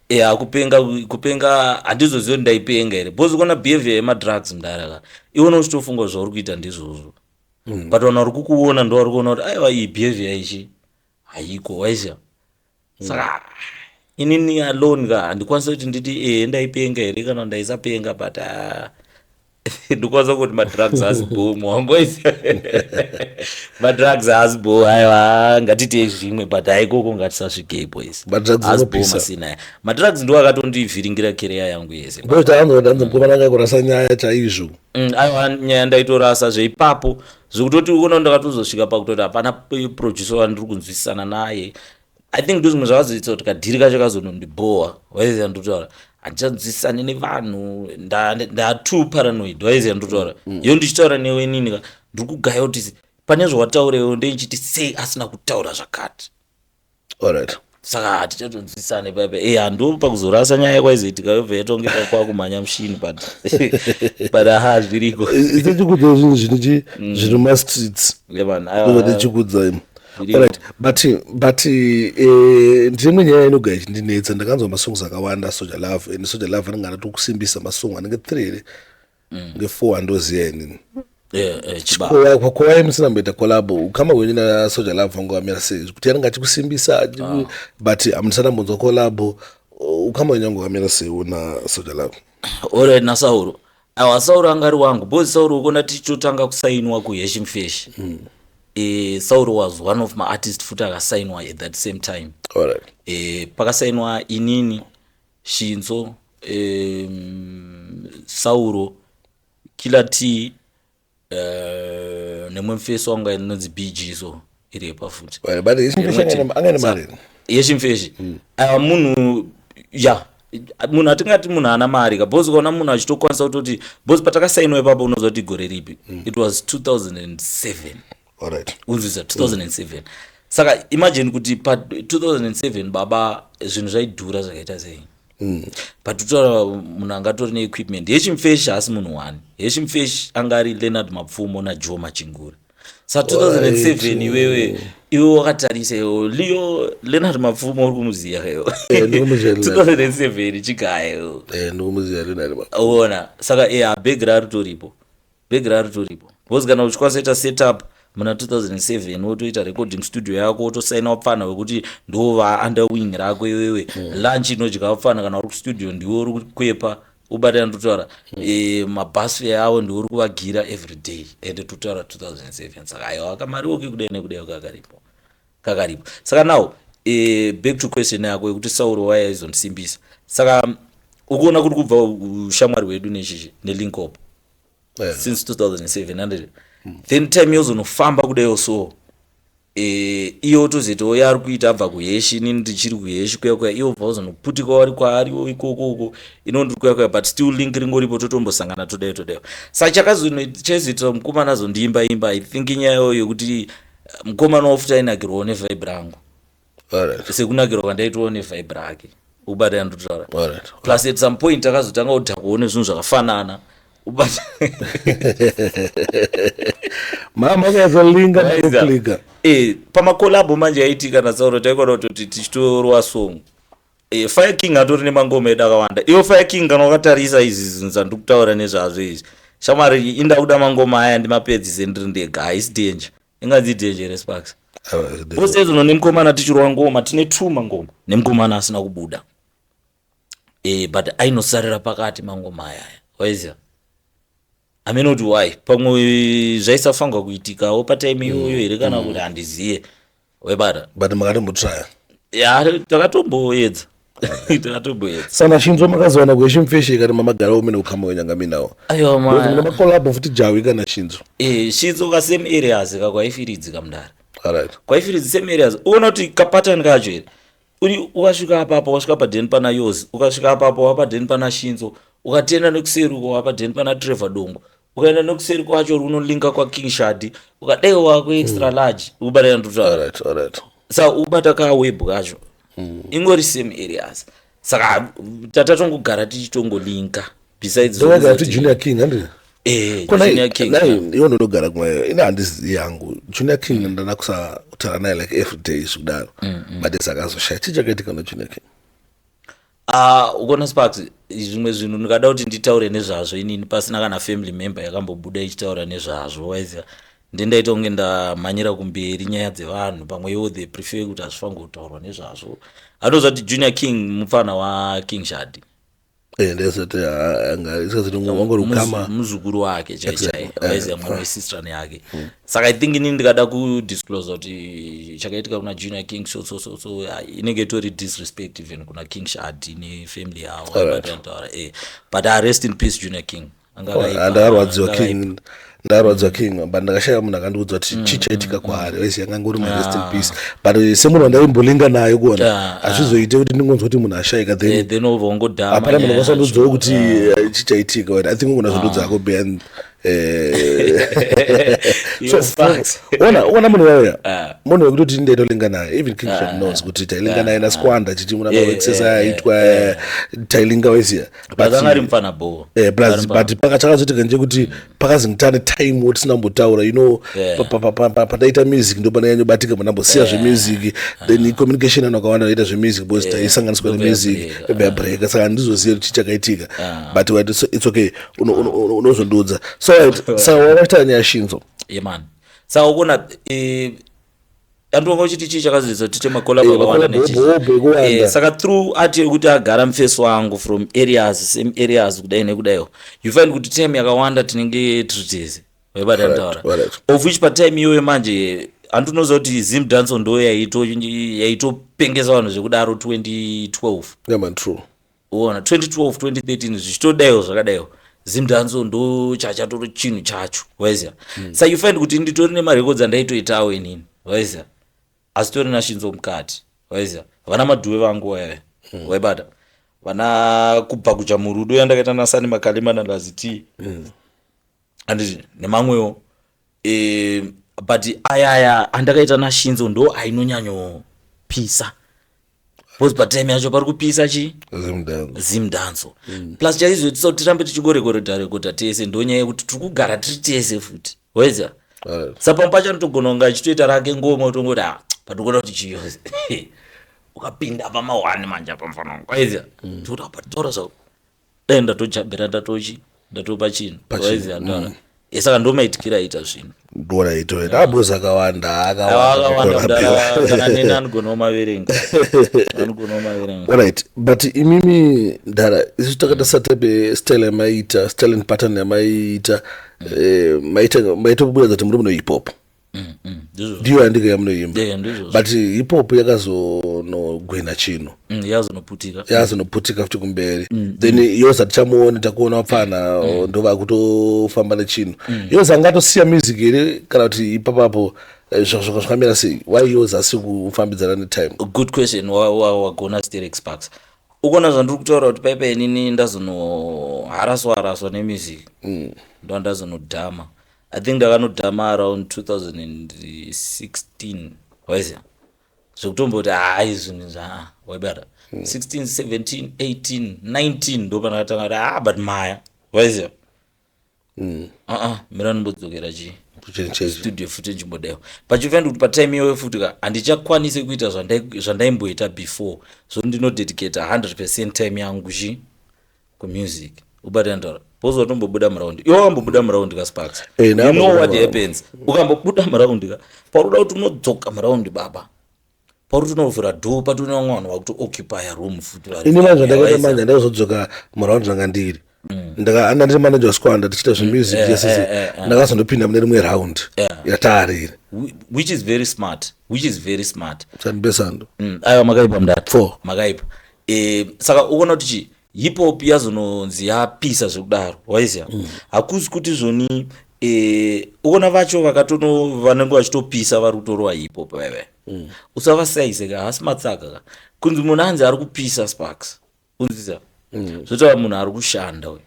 ya kupenga, kupenga handizozivi kuti ndaipenga here, because ukuona behavior yemadrugs, mudara, iwona uchitofunga zvauri kuita ndizvozvo, but vanhu vari kukuona ndo vari kuona kuti aiwa, iyi behavior ichi haiko, waiziva. Saka inini alone ka handikwanisi kuti nditi ehe ndaipenga here kana ndaisapenga, but ah, ndikwanisa kuti madrugs haasi bho wangu, waiziva, madrugs haasi bho. Aiwa, ngatitei zvimwe, but haikoko ngatisasvikei, boys. Madrugs Haasi bho. Anopisa. Masina aya madrugs ndo akatondivhiringira career yangu yese. Because takanzwa kuti hanzi mukomana anga kurasa nyaya chaizvo. Aiwa, nyaya ndaitorasa zveipapo, zvekutoti uona ndakatozosvika pakutoti hapana producer wandiri kunzwisisana naye. I think ndo zvimwe zvakazoita kuti kadeal kacho kazonondibhowa, waiziva ndotaura, handichanzwisisani nevanhu, ndatoo paranoid, waiziva ndotaura. Iyo ndichitaura newe inini ka, ndiri kugaya kuti pane zvawataurewo ndeichiti sei asina kutaura zvakati. Saka hatichatonzwisisane paipa. E, ndo pakuzorasa nyaya kwaizoitika, yobva yatonge kwakumhanya mushini, but aha, zviriko. Ichikudza zvinhu zvinochi zviri mumastreets. Yeah, man, ndobva aiwa, ndichikudza. Zviriko. Alright, but ndine nyaya inogara ichindinetsa. Ndakanzwa masongs akawanda Soul Jah Love, and Soul Jah Love anenge anatokusimbisa masong anenge 3 here nge4 andoziya inini. Chibaba. Kwawai musina mboita collabo, ukama hwenyu naSoul Jah Love vanga wamira sei, kuti anenge achikusimbisa, but hamusana mbonzwa collabo, ukama hwenyu wanga wamira sei naSoul Jah Love? Alright, naSauro, aiwa, Sauro anga ari wangu, because Sauro ukona tichitotanga kusainwa kuHashim Fish. Sauro was one of my artist futi akasainwa at that same time. Pakasainwa inini, Shinzo, Sauro, Killer T, nemwe mufesi wangu inonzi BG, so iripa futi. Right, but Hashim Fish anga ane mari. Yechimfeshi, aiwa, munhu ya munhu hatingati munhu haana mari ka, because ukaona munhu achitokwanisa kutoti, because patakasainwa ipapo, unoziva kuti gore ripi? It was 2007. Unzwisa, 2007. Saka imagine kuti pa2007, baba, zvinhu zvaidhura zvakaita sei. But totaura munhu angatori neequipment, Hechimfesh haasi munhu one. Hechimfesh anga ari Leonard Mapfumo naJoe Machingura. Sa 2007 iwewe, iwe wakatarisa iwe Leo, Leonard Mapfumo uri kumuziya iwe? Eh, ndikumuziya Leonard. 2007 chigaya iwe. Ndikumuziya Leonard. Ona, saka bhegi raritoripo, bhegi raritoripo, because kana uchikwanisa ita setup muna 2007, wotoita recording studio yako, wotosaina wapfana wekuti ndova underwing rako iwewe, lunch inodya wapfana, kana uri kustudio ndiwe uri kukwepa, ubatana ndotaura, mabus fare avo ndiwe uri kuvagira every day, ende totaura 2007. Saka aiwa, kamariwo kekudai nekudai kakaripo, kakaripo. Saka now, back to question yako yekuti Sauro wayaizondisimbisa. Saka ukuona kuri kubva ushamwari hwedu nechichi nelink up since 2007 and then time yozonofamba kudaio, so iyo tozoitawo yaari kuita abva kuheshi, inini ndichiri kuheshi kuya kuya, iwo bva uzonoputika wari kwaariwo ikoko uko, ino ndiri kuya kuya, but still link ringoripo, totombosangana todai todai. Saka chaizoitira mukomana azondiimba imba, I think inyaya iyoyo yekuti mukomana wafuti ainakirwawo nevibe rangu, sekunakirwa kwandaitawo nevibe rake, ubata ndotaura. Plus at some point akazotanga kudhakwawo nezvinhu zvakafanana, ubata. Mama akazolinga nekuklika. Pamacollabo manje yaitika naSauro, taikona kutoti tichitorwa song. Fire King atori nemangoma edu akawanda. Iwo Fire King, kana wakatarisa izvi zvinhu zvandiri kutaura nezvazvo izvi, shamwari, inda kuda mangoma aya ndimapedzise ndiri ndega, haisi danger, inganzi danger resparks osezvino nemukomana tichirwa ngoma, tine two mangoma nemukomana asina kubuda, but ainosarira pakati mangoma aya aya, waiziva, hameno kuti why, pamwe zvaisafanirwa kuitikawo patime iyoyo here kana kuti handiziye, webata. But makatombotraya? Ya, takatomboedza. Takatomboedza. Sana Shinzo makazowana kweshimfeshe kana mamagara omene kukama wenyanga minawo. Aiwa ma. Makolabo futi jawi kana Shinzo. Eh, Shinzo ka same areas ka kwaifiridzi kamdara. Alright. Kwaifiridzi same areas. Uona kuti ka pattern kacho here. Uri ukasvika apapo wasvika padeni pana Yozi, ukasvika apapo wapadeni pana Shinzo, ukatenda nekuseri uko wapadeni pana Trevor Dongo. Ukaenda nekuseri kwacho unolinka kwa King Shadi, ukadai wako extra large, ubatana ndutaura. Alright, alright. Saka ubata ka web kacho. Ingori same areas. Saka tatatongogara tichitongolinka besides Ndogara kuti Junior King handi. Eh, Junior King. Kona iwe ndinogara kumwe ina handizivi yangu Junior King ndana kusataura naye like every day zvekudaro. But sakazoshaya chii chakaitika na Junior King? Ah, ukona Sparks, zvimwe zvinhu ndingada kuti nditaure nezvazvo inini pasina kana family member yakambobuda ichitaura nezvazvo waiziva ndindaita kunge ndamhanyira kumberi nyaya dzevanhu pamwe iwo they prefer kuti hazvifange kutaurwa nezvazvo. Anoziva kuti Junior King mupfana waKing Shadi. Eh, ndezoti anga isazoti wangori ukama muzukuru wake chai chai waiziva mwana wesister yake. Saka I think inini ndikada kudisclose kuti chakaitika kuna Junior King so so so so inenge itori disrespect even kuna King Shadi nefamily yavo. Vanotaura but rest in peace Junior King. Ndakarwadziwa King, ndakarwadziwa King, but ndakashaya munhu akandiudza kuti chii chaitika kwaari. Waiziva yanga ngori rest in peace, but semunhu wandaimbolinga naye kuona hazvizoite kuti ndingonzwa kuti munhu ashaika then obva wangodhama. Hapana munhu akasandudzawo kuti chii chaitika. I think ungona zvondudza ako behind. So ona munhu wauya munhu wekutoti ndaitolinga naye, even King Shadi knows kuti tailinga naye nasquanda chichi muna maexercise aitwa tailinga waiziya. But anga ari mufana bo. Plus but pakachakazoitika ndechekuti pakazingitane time wotisina kumbotaura, pataita music ndo pananyanyobatika pandambosiya zvemusic, then communication anhu akawanda vaita zvemusic because taisanganiswa nemusic yobva yabreka, saka handizoziva kuti chii chakaitika, but it's okay, unozondiudza. So right, saka wakaita nyaya Shinzo. Yeah man, saka ukona andonga uchiti chii chakazoita tiite makolabo akawanda nechi, saka through art yekuti agara mufesi wangu from areas, same areas kudai nekudaiwo, you find kuti time yakawanda tinenge tiri tese, waibata nditaura, of which patime iyoyo manje handinoziva kuti Zim Dancehall ndo yaitopengesa vanhu zvekudaro 2012. Yeah man, true. Uona 2012 2013 zvichitodaiwo zvakadaiwo, Zim Dancehall ndo chachatoro chinhu chacho, waiziva. Sa you find kuti nditori nemarecords andaitoitawo inini, waiziva, asi tori naShinzo mukati, waiziva, vana madhuwe vangu waya, waibata vana kubva kuja murudo yandakaita nasani Makalima naLazit handiti nemamwewo, but ayaya andakaita naShinzo ndo ainonyanyopisa because patime yacho pari kupisa chi Zim Dancehall. Plus chaizoitisa kuti tirambe tichingorekodha rekodha tese ndonyaya yekuti tiri kugara tiri tese futi, waiziva. Saka pamwe pacho anotogona kunge achitoita rake ngoma utongoti a patikuona kuti chiyo ukapinda pamahwani manje apa mufana wangu, waiziva, tikuti apa taura zvako dai ndatojambira ndatochi ndatopa chinhu, waiziva ndaura. Saka ndo maitikiro aita zvinhu. Ndoraitoita abhozi akawanda. Akawanda mudara, kana neni anogona kumaverenga, anogona kumaverenga. Alright, but imimi ndara isu takaita type style yamaiita, style and pattern yamaiita, maitobuda kuti muri muno hip hop. Ndizvo. Ndiyo yandika yamunoimba. Yeah, ndizvo. But hip hop yakazonogwena chinhu. Yazonoputika. Yazonoputika futi kumberi, then yoza tichamuone takuona wapfana ndo vakutofamba nechinhu. Yoza angatosiya music here kana kuti ipapapo zvakamira sei? Why yoza asi kufambidzana netime? Good question, wagona sterek Sparks. Ukona zvandiri kutaura kuti paipa inini ndazonoharaswa haraswa nemusic, ndo ndazonodhama. I think ndakanodhama around 2016, waiziva, zvekutomboti hai zvinhu zva waibata 16 17 18 19 ndo pandakatanga kuti ah, but maya, waiziva, aa mira ndimbodzokera chii studio futi nchimbodayo pachifendi kuti patime iyoyo futi ka handichakwanisi kuita zvandaimboita before, so ndinodedicata 100% time yangu chi kumusic, ubata ndataura, because watombobuda muraundi iwe wambobuda muraundi ka, Sparks. Eh, You know what ndambobuda. happens ukambobuda muraundi ka, paunoda kuti unodzoka muraundi baba, pauri unovhura door patone vamwe vanhu vakuto-occupya room futi vari Ini manje ndakaita Waiziva? manje ndakazodzoka muraundi ranga ndiri anda ndiri manager wasquanda tichiita zvemusic yesese, ndakazondopinda mune rimwe round yataariri. Which is very smart, which is very smart. Sandibesando. Aiwa makaipa mudara. Four. Makaipa. Saka ukaona kuti chi hip hop yazononzi yapisa zvekudaro, waiziya, hakusi kuti zvoni ukaona vacho vakatono vanenge vachitopisa vari kutorova hip hop vaive, usavasaise ka, haasi matsaka ka. Kunzi munhu anzi ari kupisa, Sparks, unzisa, zvotaura munhu ari kushanda uyu.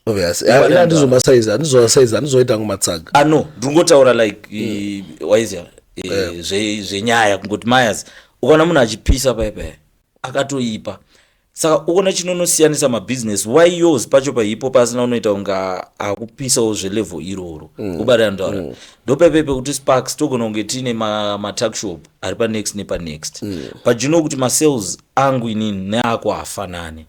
Obvious, handizomasaizi, handizovasaizi, handizoita hangu matsaga. Ah, no, ndingotaura like waiziya, zvenyaya kungoti mayas ukaona munhu achipisa paipai akatoipa. Saka ukaona chinonosiyanisa mabhizinesi, why yours pacho pahipo pasina unoita kunga akupisawo zvelevel iroro, ubata ndotaura, ndopaipai pekuti Sparks togona kunge tiine matuckshop ari panext nepanext, but you know kuti masales angu inini neako hafanani,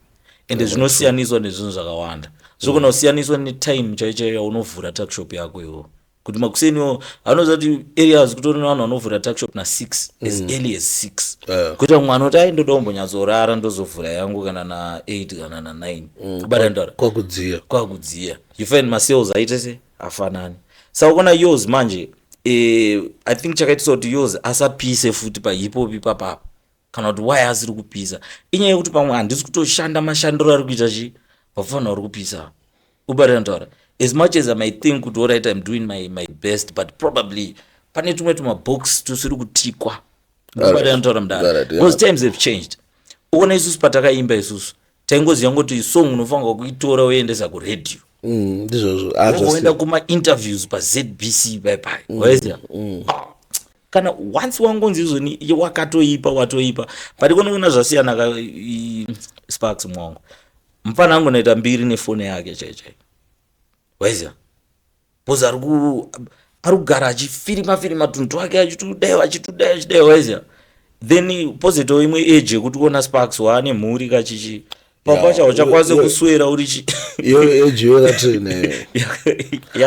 ende zvinosiyaniswa nezvinhu zvakawanda. Zvogona kusiyaniswa netime chaiyo chaiyo yaunovhura tuckshop yako iwo, kuti makuseniwo anoziva kuti areas kutori nevanhu vanovhura tuckshop na6, as early as 6, kuita mumwe anoti ai, ndoda kumbonyatsorara, ndozovhura yangu kana na8 kana na9, kubata ndaura. Kwakudziya. Kwakudziya, you find masales aite se afanani. Saka ukaona yours manje, I think chakaitisa kuti yours asapise futi pahip hop ipapapa, kana kuti why asiri kupisa, inyaya yekuti pamwe handisi kutoshanda mashandiro ari kuita chi vafanira uri kupisa, ubarira ntaura. As much as I might think kuti alright, I'm doing my best, but probably pane tumwe tumabox tusiri kutikwa, ubarira ntaura mudara, because times have changed. Uona isusu patakaimba, isusu taingoziva ngoti song unofanirwa kuitora uendesa kuredhiyo. Ndizvozvo. Woenda kumainterviews paZBC paipai, waiziva. Ah, kana once wangonzi izvoni wakatoipa, watoipa. But kunoona zvasiyana ka, Sparks mwangu, mufana angonoita mbiri nefoni yake chai chai, waiziva, because ari kugara achifirima firima tunhu twake, achitudai, achitudai, achidai, waiziva. Then pozoitawo imwe age yekuti kuona Sparks waane mhuri kachichi, pamwe pacho hauchakwanisi kuswera uri chi Iyo age iyo yakatraina,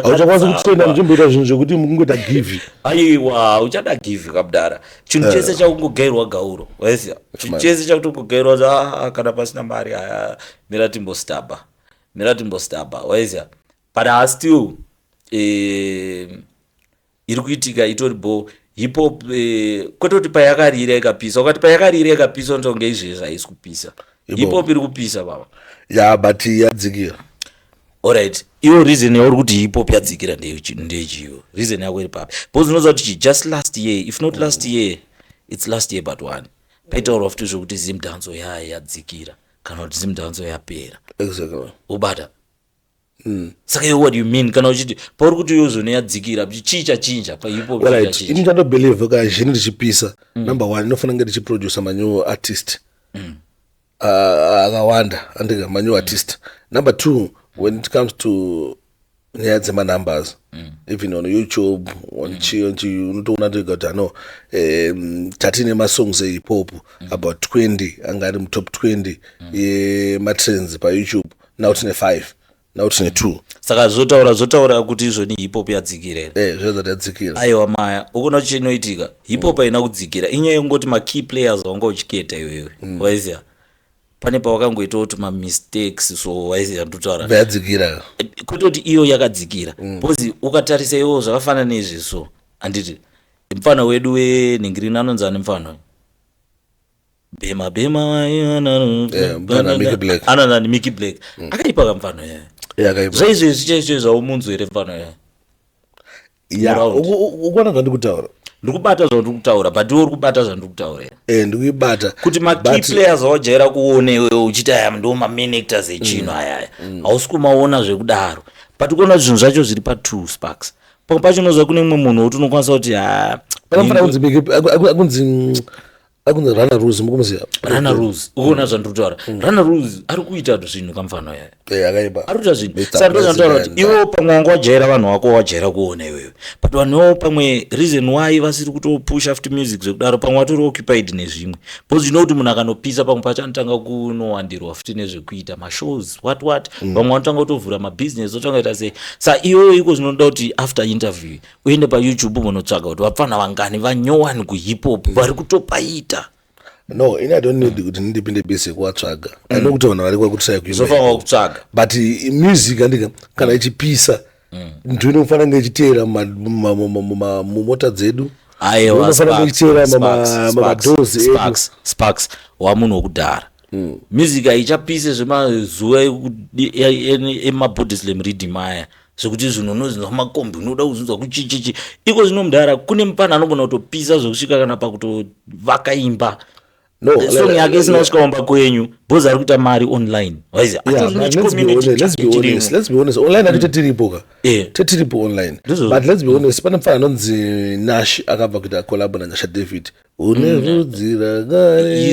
hauchakwanisi kutraina muchimboita zvinhu zvekuti mukungoita give. Aiwa, uchada give kabudara, chinhu chese chakungogairwa gauro, waiziva, chinhu chese chakutongogairwa. Ah, kana pasina mari aya, mira timbostaba, mira timbostaba, waiziva. But ha, still iri kuitika, itori bo hip hop, kwete kuti payakarira ikapisa. Ukati payakarira ikapisa, unotonge izvezvi haisi kupisa. Hip hop iri kupisa, baba. Ya, but yadzikira. Alright, iwo reason yauri kuti hip hop yadzikira ndechiyo reason yako iri papi? Because unoziva kuti just last year, if not last year, it's last year but one, paitaurwa futi zvokuti Zimdanso yadzikira kana kuti Zimdanso yapera. Ubata. Saka iwe, what do you mean kana uchiti pauri kuti iwe zvone yadzikira? Chii chachinja pahip hop? Right, ini chandobelieve, kazhinji richipisa, number one, inofanira kunge richiproducer manew artist akawanda, andika, manew artist. Number two, when it comes to nyaya dzemanumbers, even on YouTube, on chi on chi, unotoona toga kuti ano tatine masongs ehip hop about 20 anga ari mutop 20 yematrends paYouTube. Now tine 5, now tine 2. Saka zvotaura kuti izvoni hip hop yadzikira here? Eh, zvoza yadzikira. Aiwa maya, ukuona chinoitika, hip hop haina kudzikira. Inyaya yekungoti makey players wanga uchiketa iwewe, waiziva, pane pawakangoitawo kuti mamistakes, so waiziva ndotaura. Yadzikira. Kutoti iyo yakadzikira, because ukatarisa iwo zvakafanana neizvi, so handiti mufana wedu wenhingirini anonzi ani mufana uyu? Bhema bhema. Mufana Mickey Black. Anonani Mickey Black, akaipa kamufana yaya. Yakaipa. Zvaizvezvi chaizvo zvaumunzwa here mufana yaya? Ya. Muround. Ukuona zvandikutaura? Ndiri kubata zvandiri kutaura, but iwe uri kubata zvandiri kutaura here? Eh, ndikuibata. Kuti makey players awajaira kuona iwewe uchiti aya ndo mamain actors echino ayaya, hausi kumaona zvekudaro. But kuona zvinhu zvacho zviri pa2, Sparks, pamwe pacho unozva kune mumwe munhu wekuti unokwanisa kuti ha. Panofana kunzi akunzi Rana Rose, mukumuziva? Rana Rose, ukuona zvandiri kutaura, Rana Rose ari kuita zvinhu kamufano yaya. Eh, akaipa. Ari kuita zvinhu. Mr. Saka ndo zvanditaura kuti President. iwo pamwe wanga wajaira vanhu vako, wajaira kuona iwewe, but vanhu ivo pamwe reason why vasiri kutopusha futi music zvekudaro, pamwe vatori occupied nezvimwe, because you know kuti munhu akanopisa pamwe pacho anotanga kunowandirwa futi nezvekuita mashows, what what, vamwe vanotanga kutovhura mabusiness, otanga kuita sei. Sa iyoyo iko zvinoda kuti after interview uende paYouTube unotsvaga kuti vapfana vangani vanyowani kuhip hop vari kutopaita. No, ini I don't need kuti ndipinde busy kuvatsvaga. I know kuti vanhu vari kwakutsvaya kuimba. Zvofanwa kutsvaga. But music, andika, kana ichipisa, ndo inofanira kunge ichiteera mumota dzedu. Aiwa. Inofanira kunge ichiteera mumadoors edu. Sparks, Sparks, wamunhu wokudhara. Music haichapise zvemazuva emabody slam riddim aya, zvekuti zvinhu unozinzwa makombi, unoda kuzinzwa kuchichichi. Iko zvino, mudhara, kune mupana anogona kutopisa zvekusvika kana pakutovaka imba, No, song yake isina kusvika kumba kwenyu, because ari kuita mari online, waiziva? Yeah, but let's be honest, let's be honest, let's be honest. Online ati tetiripo ka. Tetiripo online. Ndizvo. But let's be honest, pane mufana anonzi Nash akabva kuita collab naNyasha David. Une vhudzi He's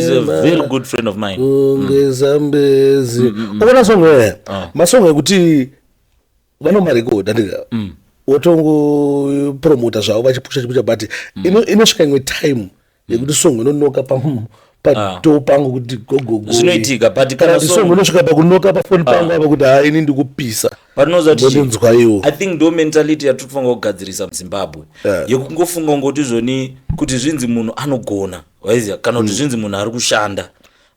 a rakareba. very good friend of mine. Kunge Zambezi. Ukaona song yaya? Masong ekuti vanomarekodha, ndika wotongopromota zvavo vachipusha chipusha, but inosvika imwe time yekuti song inonoka pato pangu kuti gogogo. Zvinoitika, but kana kana kuti song inosvika pakunoka pafoni pangu apa kuti ha, ini ndikupisa. But unoziva kuti chii? Ndonzwa iwo. I think ndo mentality yatiri kufanira kugadzirisa muZimbabwe, yekungofunga ngoti zvoni kuti zvinzi munhu anogona, waiziva, kana kuti zvinzi munhu ari kushanda,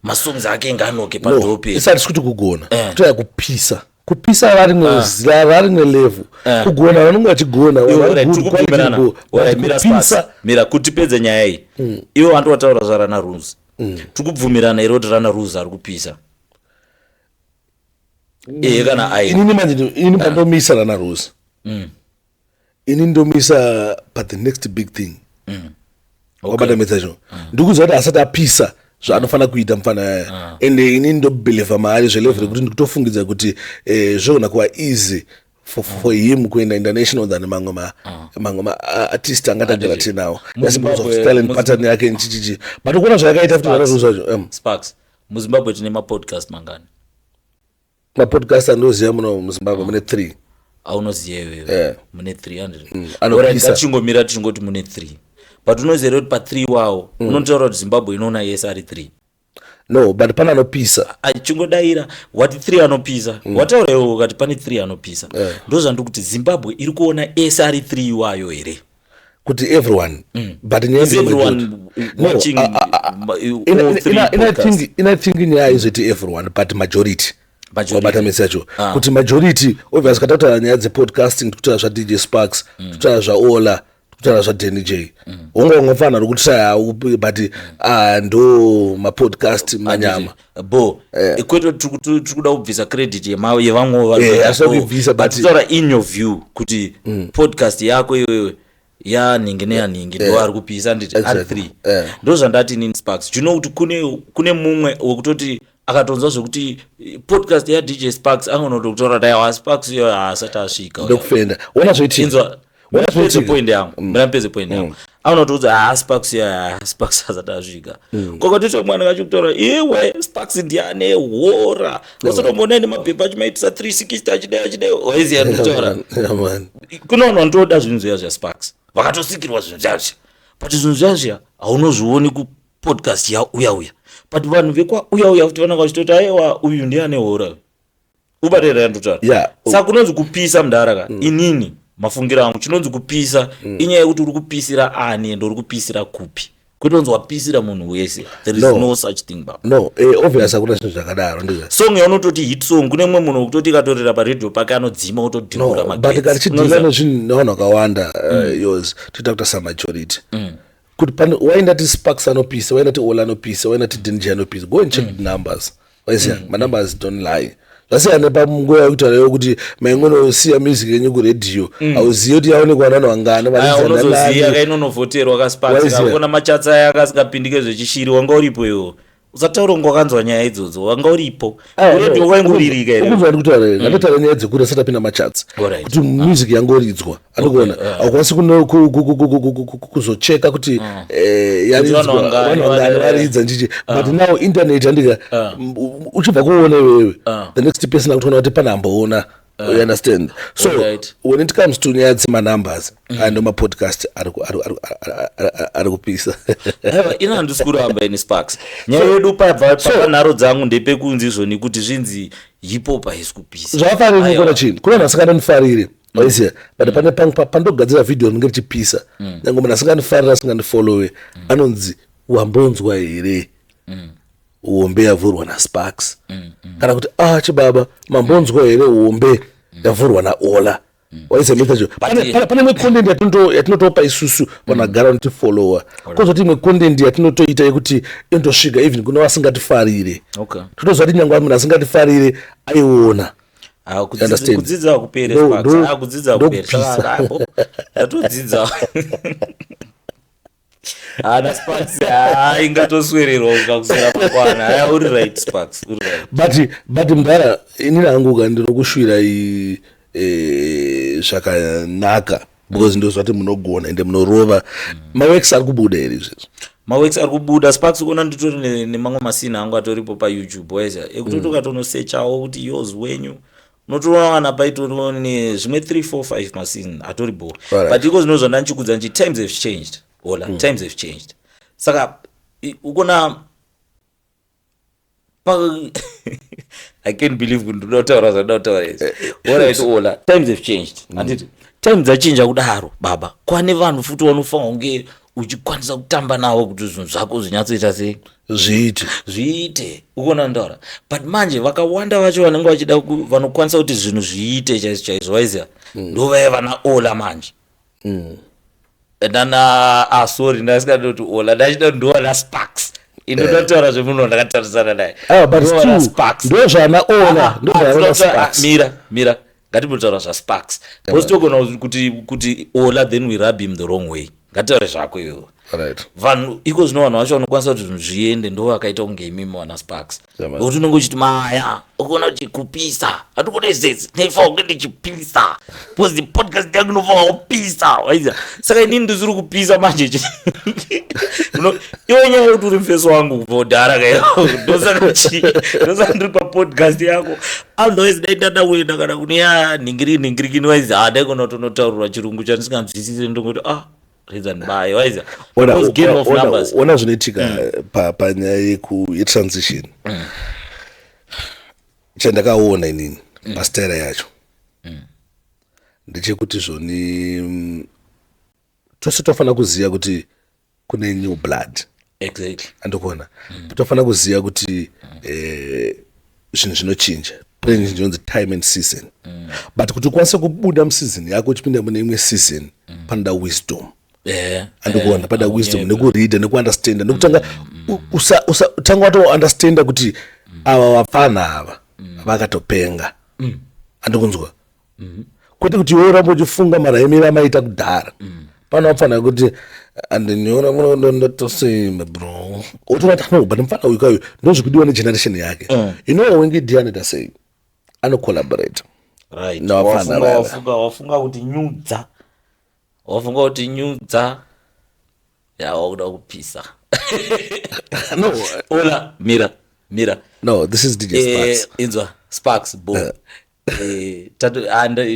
masongs ake ngaanoke padope. Isati kuti kugona, kutoya kupisa, kupisa varimwe zira, varimwe level. Kugona vanonge vachigona, vari good, quality go. But Mira, kupisa Sparks, mira kuti pedze nyaya iyi. Iwe wanti wataura zvaRana Rose, tiri kubvumirana here kuti Rana Rose ari kupisa, ehe kana ai? Inini manje inini pandomisa Rana Rose, ini ndomisa pa the next big thing. Wabata metsacho? Ndikuziva kuti asati apisa zvaanofanira kuita mufana yaya, ende ini ndobelieva maari zvelevel rekuti ndikutofungidza kuti zvogona kuva easy for him kuenda international than mamwe maartist angatagara tinawo, just because of style and pattern yake nchichichi. But ukuona zvayakaita futi Rana Rose zvacho. Sparks, muZimbabwe tine mapodcast mangani? Mapodcast andoziva muno muZimbabwe mune three. Aunoziva iwewe? Mune 300. Anopisa. Ngatichingomira tichingoti mune 3, but unoziva here kuti pa3 wawo unotaura kuti Zimbabwe inoona yese ari 3? No, but pane anopisa. Achingodayira wati 3 anopisa. Wataura iwe ukati pane 3 anopisa. Ndo zvandiri kuti, Zimbabwe iri kuona ese ari 3 iwayo here? Kuti everyone, but nyaya Is everyone watching all three podcasts? I think nyaya izoti everyone, but majority. Majority. Wabata mesi yacho? Kuti majority, obviously, katautaura nyaya dzepodcasting, tikutaura zvaDJ Sparks, tikutaura zvaOla, tikutaura zvaDanny J. Honga ungafana ri kuti but ndo mapodcast manyama. Bo kwete, tiri kuda kubvisa credit yevamwewo vari kuita Asi bo. kuibvisa, But taura in your view kuti podcast yako iwewe yanhingi neyanhingi ndo ari kupisa, nditi ari 3. Ndo zvandati inini, Sparks. Do you know kuti kune mumwe wekutoti akatonzwa zvekuti podcast yaDJ Sparks, angonotokutora kuti aiwa, Sparks iyo haasati asvika. Ndokufenda, ona zvoitika. Inzwa. Ona Mira mpedze zvoitika. point yangu, mira mpedze point yangu. Anotoudza, ha, Sparks ya, Sparks asati asvika. Kwakatoita mwana kachikutaura, iwe, Sparks ndiane hora usatomboona nemapepa achimaitisa 360, achidai achidai, waiziya ndikutaura? Yeah, man. Kune vanhu vanotoda zvinhu zviya zvaSparks, vakatosikirwa zvinhu zviya zviya, but zvinhu zviya zviya haunozvioni kupodcast yauya uya. But vanhu vekwa uya uya futi vanenge vachitoti, aiwa, uyu ndiane hora, ubatera yandotaura. Saka kunonzi kupisa, mudhara ka, inini mafungiro angu, chinonzi kupisa inyaya yekuti uri kupisira ani ende uri kupisira kupi, kwete unzi wapisira munhu wese. There is No. no such thing, baba. No, obvious, hakuna zvinhu zvakadaro, ndizvo. Song yaunototi hit song, kune mumwe munhu wekutoti ikatorera paredhiyo pake anodzima, otodhingura. No, but kana tichidhila nezvinhu nevanhu vakawanda, yours toita kuita samajority kuti pane waindati Sparks anopisa, waindati Ola anopisa, waindati Dnj anopisa. Go and check the numbers, waiziya? Manumbers don't lie. Zvasiyana nepanguva yekutaura kuti maingonosiya music yenyu kuredhiyo, hauzivi kuti yaonekwa navanhu vangani, varidza Unozoziva nanani. Kainonovhoterwa kaSparks. Waiziya. Kakuona machatsi aya akasingapindike zvechishiri, wanga uripo iwo. Usataura kunge wakanzwa nyaya idzodzo, wanga uripo. Kuredhiyo kwaingoririka here? Ukunzwa ndikutaura here? Ngatotaura nyaya dzekuri asati apinda macharts, kuti music yangoridzwa, andikuona haukwanisi kuzocheka kuti yaridzwa vanhu vangani, vanhu vangani varidza nchichi. But now internet, andika uchibva kuona iwewe, the next person akutoona kuti pane amboona, you understand? So when it comes to nyaya dzemanumbers ando mapodcast ari kupisa. Aiwa, ina handisi kuramba ini, Sparks. Nyaya yedu pabva papanharo dzangu ndepekunzi izvoni kuti zvinzi hip hop haisi kupisa. Zvakafanira. Aiwa. Kuona chinhu, kuna vanhu vasingandifariri, waiziya? But pane pandogadzira vhidhiyo rinenge richipisa, nyange munhu asingandifariri, asingandifollowe, anonzi, "Wambonzwa here hombe yavhurwa naSparks?" Kana kuti, "Ah, chibaba, mambonzwa here hombe yavhurwa naOla?" Waisemesa pane imwe content yatinotopa isusu vanhu vagara vanotifollowa, kozoti imwe content yatinotoita yekuti inotosvika even kune vasingatifarire. Totoziva kuti nyangwe munhu asingatifarire aiona. Ah, kudzidza hakuperi, ah, kudzidza hakuperi. Ndatodzidza ana Sparks. Ah, ingatoswererwa ukakuswera mangwana. Haya, uri right, Sparks, uri right. But mudhara, inini hangu ka ndinokushwirai zvakanaka because ndozvati munogona ende munorova. Maworks ari kubuda here izvezvo? Maworks ari kubuda, Sparks. Kuona nditori nemamwe masina angu atoripo paYouTube, waiza ekutoti ukatonosechawo kuti yours wenyu, unotoona wana paitoriwo nezvimwe 3 4 5 masini atori bo. But iko zvino zvandanchikudza nchi, times have changed, ola. Times have changed, saka ukona I can't believe kuti ndoda kutaura zvandoda kutaura izvi. Alright, ola, times have changed, handiti? Time dzachinja kudaro, baba, kwane vanhu futi vanofanira kunge uchikwanisa kutamba navo kuti zvinhu zvako zvinyatsoita sei? Zviite. Zviite, ukuona ndaura? But manje vakawanda vacho vanenge vachida vanokwanisa kuti zvinhu zviite chaizvo chaizvo, waiziva, ndo vaya vana Ola manje. Nana, ah, sorry, ndasingadi kuti Ola, ndachida ndo vana Sparks. Inoda kutaura zvemunhu wandakatarisana naye. Ah, but Ndo vana still Sparks. Ndo zvana Ola, Ah, ndo ah, zvana ah, Sparks. Mira, mira, ngatimbotaura zvaSparks because togona kuti Ola, then we rub him the wrong way. Ngatitaure zvako iwewe. Vanhu iko zvino, vanhu vacho vanokwanisa kuti zvinhu zviende ndo vakaita kunge imimi vana Sparks. Yeah, man. Nokuti unenge uchiti maya ukuona kuti kupisa hatikuona izezi, ndaifanira kunge ndichipisa because the podcast yangu inofanira kupisa, waiziva? Saka inini ndisiri kupisa manje. Iwe nyaya yekuti uri mufeso wangu kubva kudhara kaio, ndosaka chi ndosaka ndiri papodcast yako. Otherwise dai ndada kuenda kana kune ya nhingiri nhingirikini, waiziva, ah, ndaigona kutonotaurirwa chirungu chandisinganzwisisi, ndongoti, ah, redza ndibaye, waiziva? Because game of numbers. Ona zvinoitika panyaya yetransition chandakaona inini pastaira yacho ndechekuti zvoni tose tofanira kuziva kuti kune new blood. Andikuona tofanira kuziva kuti zvinhu zvinochinja, pane chinhu chinonzi time and season. But kuti ukwanise kubuda museason yako uchipinda mune imwe season, panoda wisdom. Andikuona pada wisdom nekureada, nekuunderstanda, nekutanga tanga watounderstanda kuti ava vapfana ava vakatopenga. Andikunzwa? Kwete kuti iwe uramba uchifunga maraimiro amaita kudhara. Pano vapfana kuti andiniona munondotosema bro, otoona kuti no, but mufana uyu kauyu ndozvikudiwa negeneration yake. You know, Winky D anoita sei? Anocollaborate No, vapfana vaya. Wafunga kuti nyudza, wafunga kuti nyudza ya wakuda kupisa. No. Ola, mira, mira. No, this is DJ Sparks. Inzwa, Sparks, bo.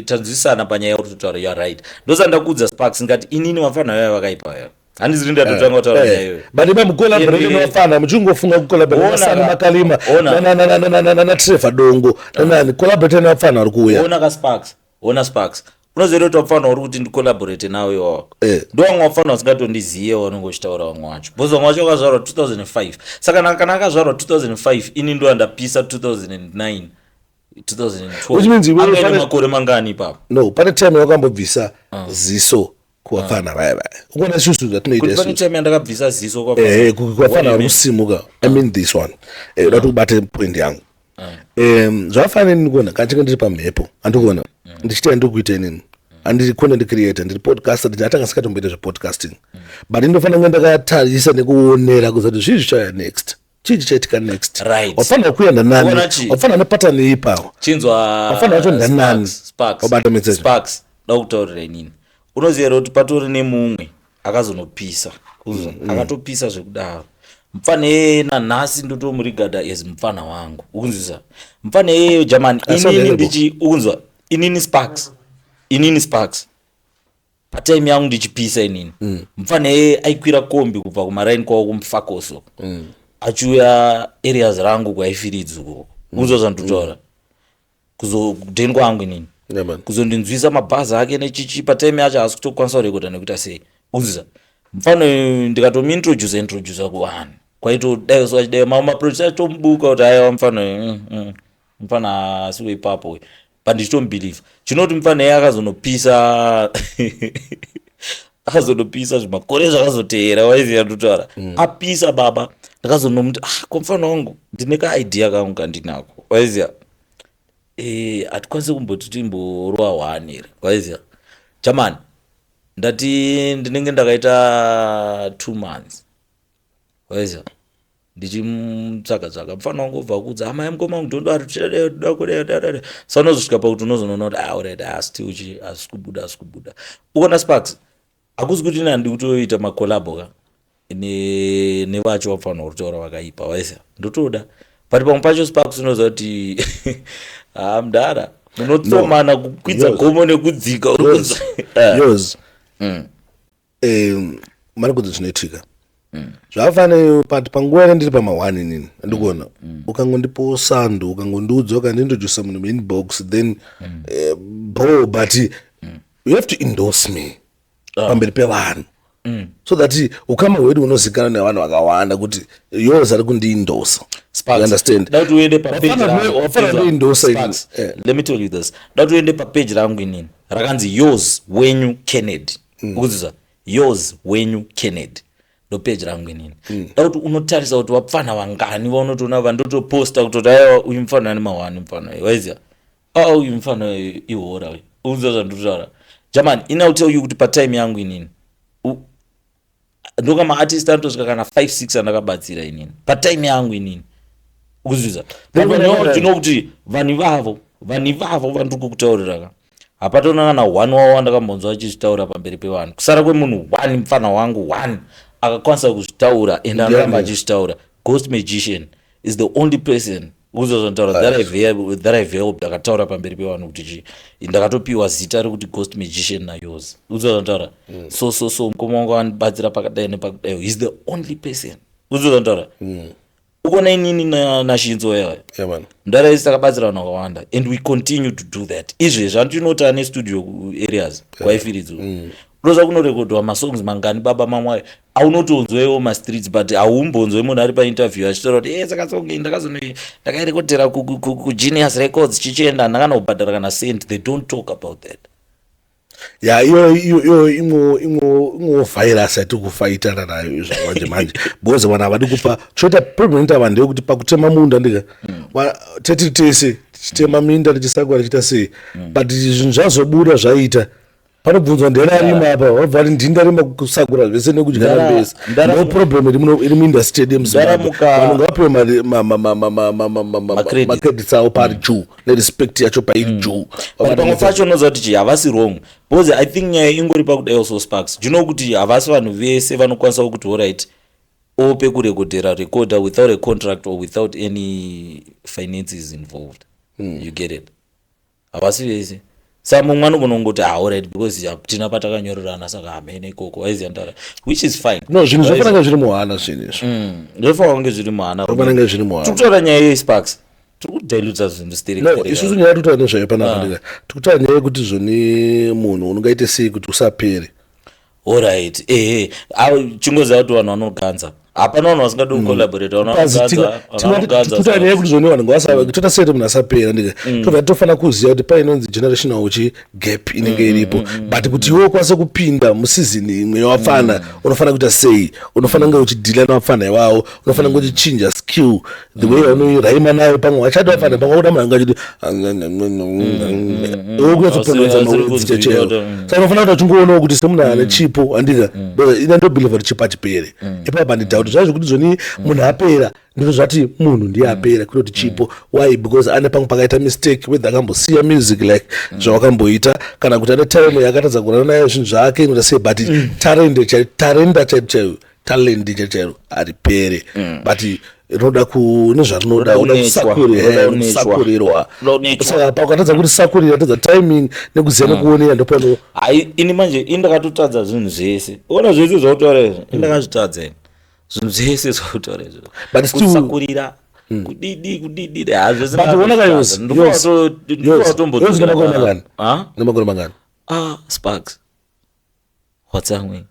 Tanzwisana panyaya yauri kutaura, you are right. Ndosaka ndakuudza, Sparks, ngati inini vafana vaya vakaipa vaya, handiziri ndatotanga kutaura nyaya iyoyo. But ima mucollaborate nevafana, muchingofunga kucollaborate Ona naSani Makalima ona. naTrevor Dongo nanani, collaborate nevafana vari kuuya. Ona kaSparks, ona Sparks, unoziva kuti wapfana uri kuti ndicollaborate nawe iwawo ndo vamwe vapfana vasingatondiziye vanonge uchitaura vamwe vacho, because vamwe vacho vakazvarwa 2005. Saka kana akazvarwa 2005, ini ndo andapisa 2009, Which means 2012, angaine makore mangani ipapo? No, pane time yakambobvisa ziso kuvafana vaya vaya, ukuona isusu zvatinoita Kuti pane isusu. time yandakabvisa ziso Kuvafana vari What do you mean? kusimuka. I mean this one. Uda kuti ubate point yangu. Zvakafanana neni kuona kana chinge ndiri pamhepo, andikuona ndichita ndiri kuita inini, handiri content creator, ndiri podcaster, ndinatanga sikatomboita zvepodcasting, but ndinofanira kunge ndakatarisa nekuonera kuziva kuti zvii zvichauya next, chii chichaitika next. Wafanira kuenda nani? Ona chii? Wafanira nepattern ipawo. Chinzwa. Vafana vacho ndanani? Sparks, Wabata message. Sparks, da kutaurira inini, unoziva here kuti patori nemumwe akazonopisa? Uzwa, akatopisa zvekudaro mupfana iyeye, nanhasi ndotomurigada as mupfana wangu, ukunzwisa? Mupfana iyeyo jamani. That's Inini available. ndichi, ukunzwa inini Sparks, inini Sparks, patime yangu ndichipisa inini, mupfana iyeye aikwira kombi kubva kumaraini kwavo kuMufakoso achiuya areas rangu kwaIfiridzi ukoko, unzwa zvandinotaura? Kuzodheni kwangu inini Yeah, man. kuzondinzwisa mabhazi ake nechichi. Patime yacho haasi kutokwanisa kurekodha nekuita sei, unzwisa? Mufano ndikatomuintroduce introduce kuvanhu kwaitodai so achidai, mamwe maproducer achitomubuka kuti aiwa, mufano mufana asiwo ipapo uyu. But ndichitomubelieve chinoti mufana iye akazonopisa, akazonopisa zvimakore zvakazoteera, waiziva ndotaura. Apisa baba, ndakazonomuti, "Ah, komufana wangu, ndine kaidea kangu kandinako, waiziva, hatikwanisi kumboti timborova one here?" Waiziva chamani, ndati ndinenge ndakaita 2 months, waiziva, ndichimutsvaga tsvaga mufana wangu, obva kudza amai, mukoma wangu, don't worry. Sa unozosvika pakuti unozonoona kuti, ah, alright, ah, still chi hazisi kubuda, hazisi kubuda. Ukaona Sparks, hakusi kuti ina ndikutoita macollabo ka nevacho vafanira kutaura vakaipa, waiziva, ndotoda, but pamwe pacho Sparks unoziva kuti ha, mudhara, munotsomana kukwidza gomo nekudzika uri Yours. Yours. Mari kudzi zvinoitika zvakafanira, but panguva ine ndiri pama1 inini andikuona ukangondipawo sando, ukangondiudza, ukandintrodusa munhu muinbox, then bro, but you have to endorse me pamberi pevanhu so that ukama hwedu hunozikanwa nevanhu vakawanda kuti Yours ari kundiendorsa. You understand? Da kuti uende papage rangu. Wafana kuendorsa ini. Sparks, let me tell you this. Da kuti uende papage rangu inini rakanzi Yours Wenyu Kennedy. Ukuziza Yours Wenyu Kennedy, ndo page rangu inini. Da kuti unotarisa kuti vapfana vangani vaunotoona vandotoposta kutoti, aiwa, uyu mufana ane mahwani, mufana uyu, waiziva, a uyu mufana uyu ihora uyu. Ukuziva zvandotaura german? Ini I'll tell you kuti patime yangu inini ndoka maartist anotosvika kana 5 6 andakabatsira inini patime yangu inini, ukuzviza? Tino kuti vanhu ivavo, vanhu ivavo vandiri kukutaurira ka, hapatona kana one wavo wandakambonzwa achizvitaura pamberi pevanhu, kusara kwemunhu one, mufana wangu one akakwanisa kuzvitaura and anoramba achizvitaura. Ghost Magician is the only person, ukuziva zvanditaura, that I've helped akataura pamberi pevanhu kuti chi ndakatopiwa zita rekuti Ghost Magician naYours, ukuziva zvanditaura? So mukoma wangu andibatsira pakadai nepakadai. He's the only person, ukuziva zvanditaura? Ukona inini nashinzo yayo Yeah, man. Ndaraisi takabatsira vanhu vakawanda and we continue to do that. Izvezvi handinoti ane studio areas kwaifiridzo, unoza kunorekodwa masongs mangani baba, mamwe aunotonzwewo mastreets, but haumbonzwe munhu ari painterview achitaura kuti, e, saka song iyi ndakairekodhera kuGenius Records, chichienda, handakana kubhadhara kana cent. They don't talk about that. Ya, iyo imwe virus yatiri kufaitana nayo izvo manje manje, because vanhu havadi kupa. Choita problem inoita vanhu ndeyekuti pakutema munda ndika tetiri tese tichitema minda, tichisakura, tichiita sei, but zvinhu zvazobuda zvaita panobvunzwa nderarima apa, vabva vati ndini ndarima, kusakura zvese nekudyara mbesa. No problem iri muindustry yedu yemuZimbabwe. Vanhu ngavapiwe Macredits. Macredits avo pari due, nerespect yacho pairi due. But pamwe pacho unoziva kuti chi havasi wrong, because I think nyaya ingori pakudai also, Sparks, do you know kuti havasi vanhu vese vanokwanisa kuti, alright, ope kurekodhera, recorder without a contract or without any finances involved? You get it? Havasi vese. Saka mumwe anogona kungoti, ah, alright, because hatina patakanyorerana, saka hamene ikoko, waiziva ndara, which is fine. No, zvinhu zvofanira zviri muhana zvinhu izvo. Zvofanira kunge zviri muhana. Zvofanira kunge zviri muhana. Tiri kutaura nyaya yeSparks, tiri kudiluta zvinhu sterek. No, isusu nyaya yatiri kutaura nezvayo panapa ndika tiri kutaura nyaya yekuti zvoni munhu ungaite sei kuti usapere. Alright, ehe. Chingoziva kuti vanhu vanoganza, hapana vanhu vasingadi kucollaborate, vanhu vanoganza, vanhu vanoganza. Tikuta nyaya yekuti zvoni vanhu ngavasa toita sei kuti munhu asapera ndika tobva tofanira kuziva kuti painonzi generational chi gap inenge iripo, but kuti iwe ukwanise kupinda museason imwe yavafana, unofanira kuita sei? Unofanira kunge uchideala navafana ivavo, unofanira kunge uchichinja skill, the way vanoraima nayo. Pamwe vachada vafana, pamwe vakuda munhu anga achiti iwe kunyatsopronounsa Asiri mawords kunzwika chaiwo. Saka unofanira kuti uchingoonawo kuti semunhu ane chipo handika, ina ndobelieve kuti chipo hachipere. Ipapo handidoubt zvaa zvekuti zvoni munhu apera, ndiro zvati munhu ndiye apera kwete kuti chipo. Why? Because ane pamwe pakaita mistake, whether akambosiya music like zvawakamboita, kana kuti ane time yakatadza kurana nayo zvinhu zvake, inoita sei, but talent talenda chaiyo chaiyo, talent chaiyo chaiyo haripere, but rinoda ku nezvarinoda. Rinoda uda kunetshwa, rinoda kunetshwa. Kusakurirwa. Rinoda kunetshwa. Saka paukatadza kurisakurira, tadza timing nekuziva nekuonera, ndopano. Hai, ini manje ini ndakatotadza zvinhu zvese. Ona, zvese zvautaura izvi, ini ndakazvitadza ini zvinhu zvese zvautaura izvi. But Kusakurira kudidi kudidi, ha, zvese. But ona ka Yours, Yours, Yours, Yours, nemakore mangani? Nemakore mangani? Ah, Sparks, watsamwe.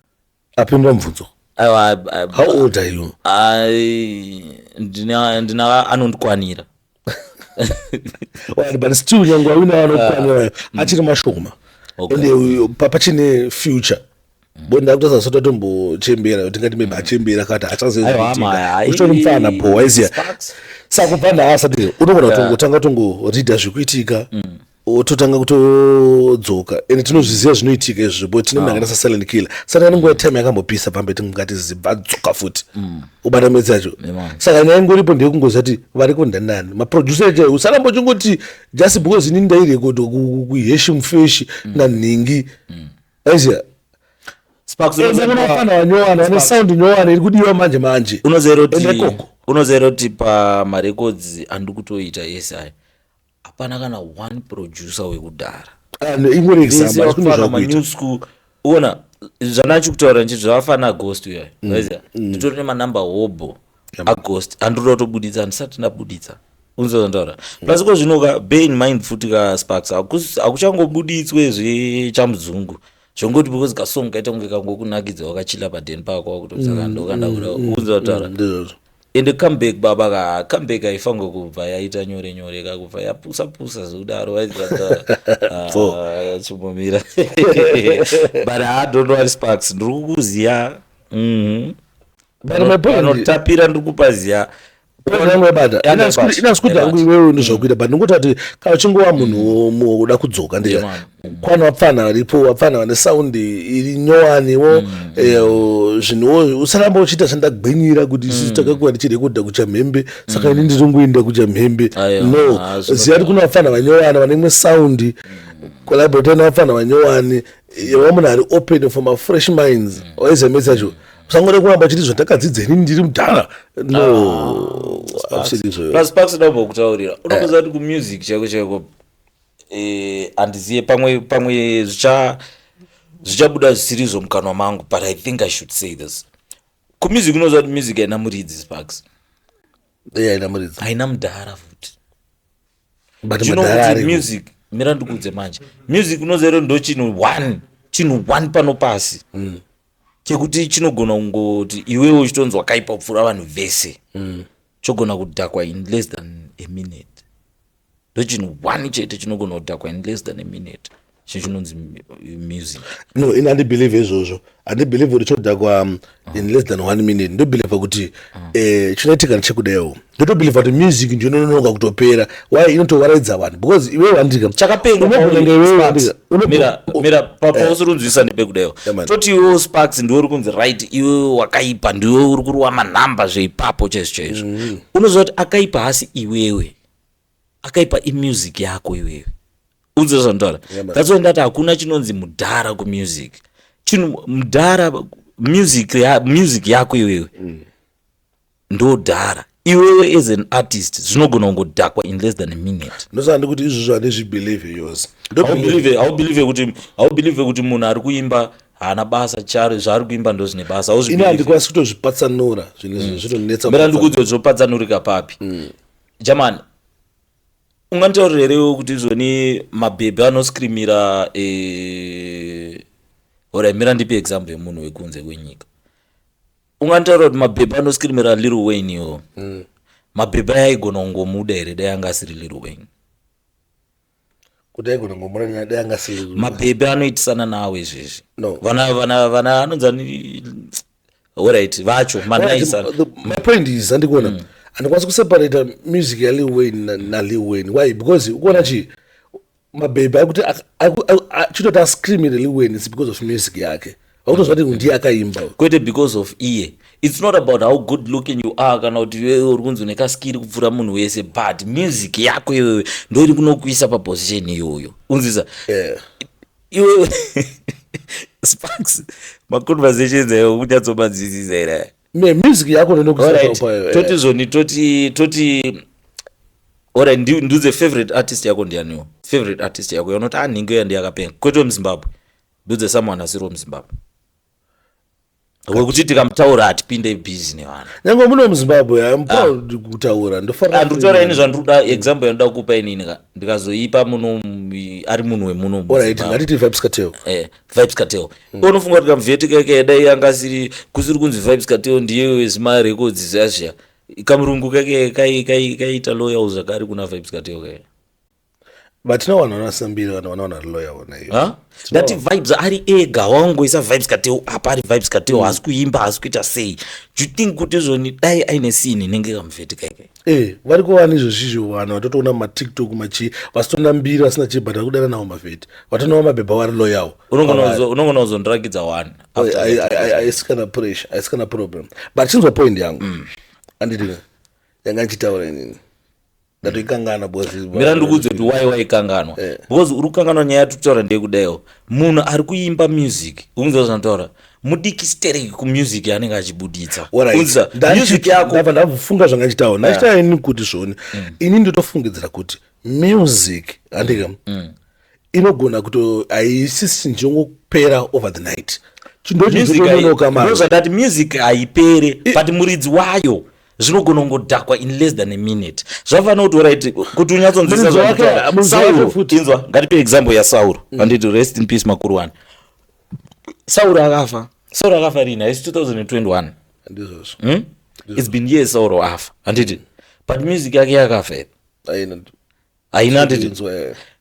Apindura mubvunzo. Aiwa. How old are you? Ai, ndina anondikwanira. Alright, but still nyangwe awina vanokwana achiri mashoma. Okay. Ende pachine future bo ndakuti asati atombochembera kuti ngati maybe achembera kati Aiwa, hama, hai. achaziuchitori mufana bo waiziya. Sparks. Saka kubva ndaasati unogona kutongotanga kutongorida zvikuitika, ototanga kutodzoka. Ende tinozviziva zvinoitika izvozvo bo tine munhu akaita saSilent Killer, saka anonguva time yakambopisa pambe tingati zibva dzoka futi ubata metsi yacho. Man. Saka nyaya ingoripo ndeyekungoziva kuti vari kundanani maproducer acho. Usaramba uchingoti just because inini ndairekodwa kuheshi mufeshi nanhingi, aiziya. Sparks, Unofana vanyowana vane sound nyowani iri kudiwa manje manje. Unoziva Ende kuti ikoko. Unoziva kuti pamarekodzi andiri kutoita ese aya hapana kana one producer wekudhara. Ah, no, ingori Vese example, asi kune vafana zvakuita. manew school. Uona zvandachikutaura nchiti zvavafana Ghost uyayo, waiziva nditori nemanamba hobho aGhost andinoda kutobuditsa, handisati ndabuditsa. Unziva zvandaura? Plus ko zvino ka, bear in mind futi ka, Sparks, hakuchangobuditswe zvechamuzungu zvongoti because kasong kaita kunge kangokunakidza wakachila padeni pako wakutotsaka ndokandakuda. Unziva kutaura? Ndizvozvo. Ende comeback baba ka, comeback haifange kubva yaita nyore nyore ka, kubva yapusa pusa zvekudaro. Four. Chimbomira, but I don't worry, Sparks, ndiri kukuziya. But my point Panotapira ndiri kupaziya. Yabata. Yandabata. Inasikuti hangu iwewe ndozvakuita, but ndingoti kuti kana uchingova munhu uda kudzoka ndika Yeah, kwana vapfana varipo, vapfana vane sound iri nyowaniwo, zvinhuwo usaramba uchiita zvandagwinyira kuti isusu takakuva ndichirekodha kuchamhembe, saka ini nditongoenda kuchamhembe. Aiwa, No, ah, ziva kuti kuna vapfana vanyowani vane imwe sound collaborate nevapfana vanyowani yava munhu ari open for mafresh minds, waiziva metsi acho. Usangode kuramba uchiti zvandakadzidza inini ndiri mudhara. No, hakusiri izvoyo. Plus Sparks, ndobva kutaurira, unokuziva kuti kumusic chaiko chaiko, handiziye, pamwe pamwe zvichabuda zvisirizvo mukanwa mangu, but I think I should say this. Kumusic unoziva kuti music haina muridzi, Sparks. Iya, ina muridzi. Haina mudhara futi. But Chino madhara kuti ariko. Music, mira ndikuudze manje, music unoziva kuti ndo chinhu one, chinhu one pano pasi chekuti chinogona kungoti iwewe uchitonzi wakaipa kupfuura vanhu vese, chogona kudhakwa in less than a minute. Ndo chinhu one chete chinogona kudhakwa in less than a minute, chinhu chinonzi music. No, ini handibelieve izvozvo. Handibelieve kuti chodhakwa in less than one minute. Ndobelieve kuti chinoitika ndechekudawo, ndotobelieve kuti music ndinononoka kutopera. Why? Inotovaraidza vanhu because iwewe handika Chakapenga unogona pauri, kunge iwewe Sparks. handika Mira, mira, pausiri kunzwisa ndepekudaiwo. Yeah, man. Toti iwewo Sparks ndiwe uri kunzi right, iwewe wakaipa, ndiwe uri kuruwa manhamba zveipapo chaizvo chaizvo. Unoziva kuti akaipa hasi iwewe, akaipa imusic yako iwewe. Unziva zvandotaura? Yeah, man. That's why ndati hakuna chinonzi mudhara kumusic. Chinhu mudhara music, music yako iwewe ndo dhara iwewe as an artist. Zvinogona kungodhakwa in less than a minute. Ndosaka ndikuti izvozvo handizvibelieve yours. Haubelieve kuti munhu ari kuimba haana basa, charo zvaari kuimba ndo zvine basa? Ini Hauzvibelieve? handikwanisi kutozvipatsanura zvinhu izvi, zvinonetsa. Mira ndikuudze kuti zvopatsanurika papi. Jamani, unganditaurira herewo kuti izvoni mabhebhi anoscreamira alright, mira ndipe example yemunhu wekunze kwenyika. Unganditaurira kuti mabhebhi anoscreamira Lil Wayne iwo, mabhebhi aya aigona kungomuda here dai anga asiri Lil Wayne? Kuti aigona ngomura dai angasiri Mabhebhi anoitisana nawo izvezvi. No. Vana anonzani, alright, vacho manaisana. My point is, handikuona, handikwanisi kuseparata music yaLil Wayne naLil Wayne. Why? Because ukuona chi mabhebhi akuti chitoti ascreamire Lil Wayne, it's because of music yake. Vakutozva kuti ndiye akaimba. Kwete because of iye. It's not about how good looking you are kana kuti iwewe uri kunzi une kaskiri kupfuura munhu wese, but music yako iwewe ndo iri kunokuisa paposition iyoyo. Unzisa? Iwewe Sparks, maconversations ayo kunyatsomanzwisisa here? Me music yako Alright, ndonokuisa. Toti zvoni toti alright, ndiudze favorite artist yako ndianiwo, favorite artist yako yaunoti anhingi uya ndiyakapenga, kwete wemuZimbabwe. Ndiudze someone asiri wemuZimbabwe wekuti tikamutaura hatipinde busy nevanhu. Nyange muno muZimbabwe, I'm proud kutaura, ndofanira. Handikutaura ini zvandikuda. Example yandoda kupa inini ka, ndikazoipa muno ari munhu wemuno Alright, muZimbabwe. Ngatiti Vybz Kartel. Vybz Kartel, unofunga kuti kamuvheti keke dai anga asiri kusiri kunzi Vybz Kartel ndiye wezimarekodzi zviya zviya. Kamurungu kake kaiita loyal zvakare kuna Vybz Kartel kai. But tino vanhu vanasambiri, vanhu vanowana loyal naiyo. Ndati Vybz ari ega, wangoisa Vybz Kartel apa, ari Vybz Kartel, haasi kuimba, haasi kuita sei. Do you think kuti izvoni dai aine scene inenge kamuvheti kaikai? Vari kuva izvozvizvo, vanhu vatotoona mumaTikTok machi vasitona mbiri, vasina chibhadhara kudana navo mavheti, vatonova mabhebha vari loyal. Unogona kuzondirakidza one after that. Haisi kana pressure, haisi kana problem, but chinzwa point yangu, anditi yanga ndichitaura inini ndatoikangana because Mira ndikuudze kuti wai waikanganwa. Because uri kukanganwa nyaya yatitaura ndeyekudaiwo, munhu ari kuimba music, unzwa zvanotaura, mudiki stereki kumusic yaanenge achibuditsa. Unzwa music yako. Ndabva ndafunga zvanga ndichitaura, ndachitaura inini kuti zvoni ini ndotofungidzira kuti music, handika, inogona kuto haisisi chinongopera over the night. Music Chindochinonoka mari. Ndozvandati music haipere, but muridzi wayo zvinogona kungodhakwa in less than a minute. Zvafanira kuti, alright, kuti unyatsonzwisa Muridzi wake- zvanditaura. Muridzi wake Sauro futi. Inzwa, ngatipe example yaSauro, handiti? Rest in peace, makuru wani. Sauro akafa, Sauro akafa rini? Haisi 2021? Ndizvozvo. It's been years Sauro afa, handiti? But music yake yakafa here? Haina. Haina, handiti? Inzwa,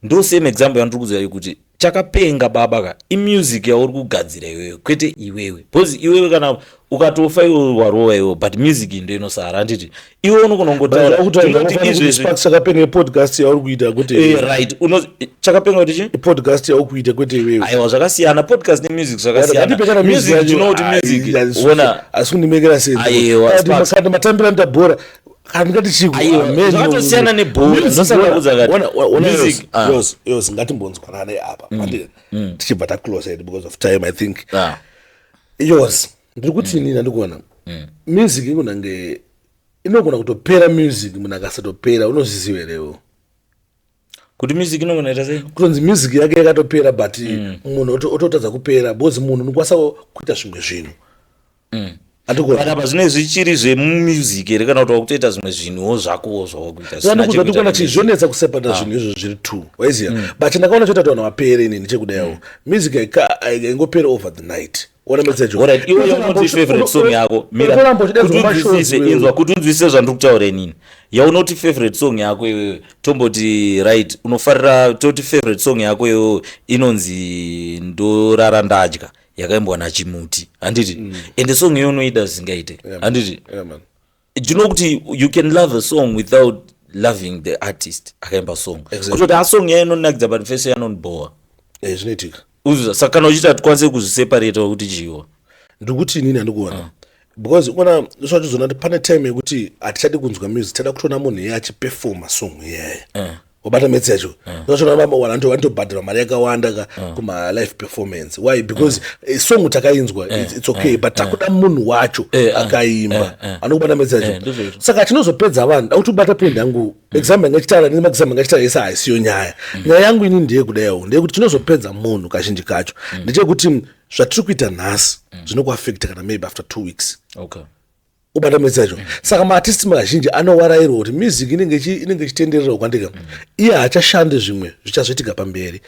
Ndo same example yandiri kuziva yekuti chakapenga baba ka imusic yauri kugadzira iwewe, kwete iwewe, because iwewe kana ukatofa iwe warova iwewe, but music iyi ndo inosara, handiti? Iwe unogona kungotaura tinoti izvezvi Chakapenga podcast yauri kuita, kwete iwewe. Right, chakapenga kuti chi? Podcast yauri kuita, kwete iwewe. Aiwa, zvakasiyana, podcast nemusic zvakasiyana. Music, tinoti music, ona. Asi kundimekera. Aiwa, Sparks. Sense matambiro anoita bhora, handingati chiko. Aiwa, zvakatosiyana nebhora. Ndosaka ndakudza kati music, ah. Yos, ngatimbonzwanane apa. Tichibva taclose it because of time, I think. Yos, ndiri kuti inini handikuona music ingonange inogona kutopera. Music munhu akasatopera, unozviziva herewo? Kuti music inogona ita sei? Kutonzi music yake yakatopera, but munhu ototadza kupera because munhu unokwanisa kuita zvimwe zvinhu. Handikuona. But apa zvine zvichiri zvemumusic here, kana kuti wakutoita zvimwe zvinhuwo zvakowo zvawakuita zvisina ndikuza chekuita ndikuona nemusic? Chizvonetsa kuseparata zvinhu izvo zviri two, waiziva? But ndakaona choita kuti vanhu vapere inini chekudawo music haingoperi over the night, ona message. Alright, iwe yaunoti favorite song yako, mira, kuti unzwisise, inzwa, kuti unzwisise zvandiri kutaura inini, yaunoti favorite song yako iwewe, tomboti, right, unofarira, toti favorite song yako iwewe inonzi "Ndorara Ndadya", yakaimbwa naChimuti, handiti? Ende song iyo unoida zvisingaite, handiti? Yeah, man. Do you know kuti you can love a song without loving the artist akaimba song? Kutoti asong yayo inonakidza, but face yanonibhowa. Zvinoitika. Uzviza, saka kana uchiita tikwanise kuzviseparata kuti chiwa. Ndikuti inini handikuona because ukona usachizona kuti pane time yekuti hatichadi kunzwa music, tada kutoona munhu iye achiperforma song iyaya, wabata metsi yacho? Unotoona vanhu vanotobhadhara mari yakawanda ka kuma live performance. Why? Because song takainzwa, it's okay, but takuda munhu wacho akaimba anokubata metsi yacho. Ndizvozvo. Saka chinozopedza vanhu, da kuti ubata point yangu, example yanga ichitaura nemaexample yanga ichitaura yese haisiyo nyaya. Nyaya yangu ini ndeyekudaiwo, ndeyekuti chinozopedza munhu kazhinji kacho ndechekuti zvatiri kuita nhasi zvinokuafecta kana maybe after 2 weeks. Ubata metsi yacho? Saka maartist mazhinji anowarayirwa kuti music inenge ichitenderera kwandika, iye haachashandi, zvimwe zvichazoitika pamberi.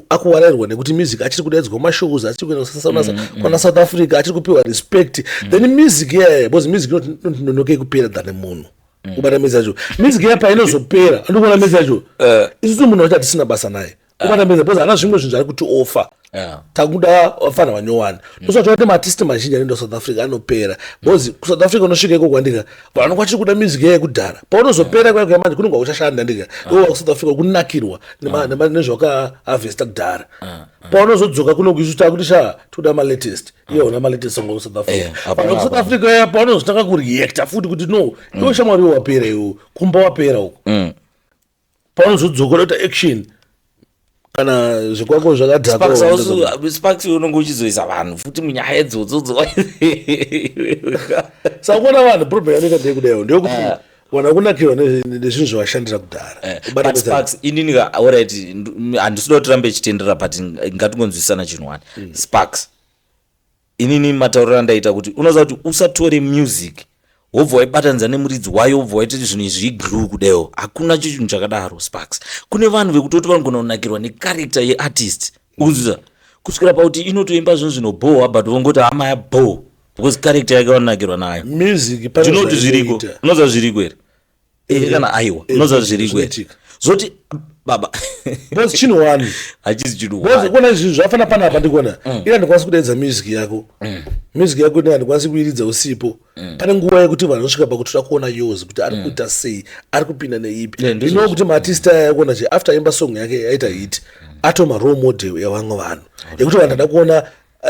Akuwarayirwa nekuti music achiri kudaidzwa mashows, achiri kuenda kwana South Africa, achiri kupiwa respect. Then music iyaya, because music inoti kupera than munhu, ubata metsi yacho? Music iya painozopera, andikuona metsi yacho, isusu munhu wacho hatisina basa naye, ubata metsi? Because hana zvimwe zvinhu zvari kuti ofa. Takuda vafana vanyowani. Ndosati kuti maartist mazhinji anoenda kuSouth Africa anopera because kuSouth Africa unosvika iko kwandika, vanhu kwachiri kuda music yaya yekudhara. Paunozopera kwaya manje kunenge kuchashanda, ndika iwo kuSouth Africa kunakirwa nezvawakaharvesta kudhara. Paunozodzoka kuno isu takuti sha toda malatest, iye una malatest song kuSouth Africa. Hapana, Vanhu kuSouth Africa ya paunozotanga kureacta futi kuti no, iwe shamwari, iwe wapera, iwe kumba wapera uko. Paunozodzoka unoita action kana zvikwako zvakadhakwa. Sparks, unonge uchizoisa vanhu futi munyaya idzodzo. Saka kuona vanhu, problem yanoita ndeyekudaio, ndeyekuti vanhu vakunakirwa nezvinhu zvavashandira kudhara. Kubata But Sparks, inini ka, alright, handisida kuti tirambe ichitenderera, but ngatingonzwisisana chinhu one. Sparks, inini matauriro andaita kuti unoziva kuti usatore music wobva waibatanidza nemuridzi wayo, wobva waita zvinhu izvi iglue kudewo, hakuna chinhu chakadaro, Sparks. Kune vanhu vekutoti vanogona kunakirwa necharacter yeartist, ukunzwisa, kusvikira pakuti inotoimba zvinhu zvinobhowa, but vongoti hama yabho. Because character yake vanonakirwa nayo. Music pane Ndinoti zviriko. zvainoita. Unoziva zviriko here? Eh, kana aiwa, unoziva zviriko here? Zvinoitika. Zoti baba, Because chinhu one. Hachizi chinhu Because one. kuona zvinhu zvafana panapa, ndikuona ina ndikwanisi kudaidza music yako. Music yako ina handikwanisi kuiridza usipo. Pane nguva yekuti vanhu vanosvika pakuti toda kuona yours kuti ari kuita sei, ari kupinda neipi. Yeah, ndizvo. Ino kuti maartist aya akuona che after aimba song yake yaita hit, atoma role model yevamwe vanhu yekuti vanhu vada kuona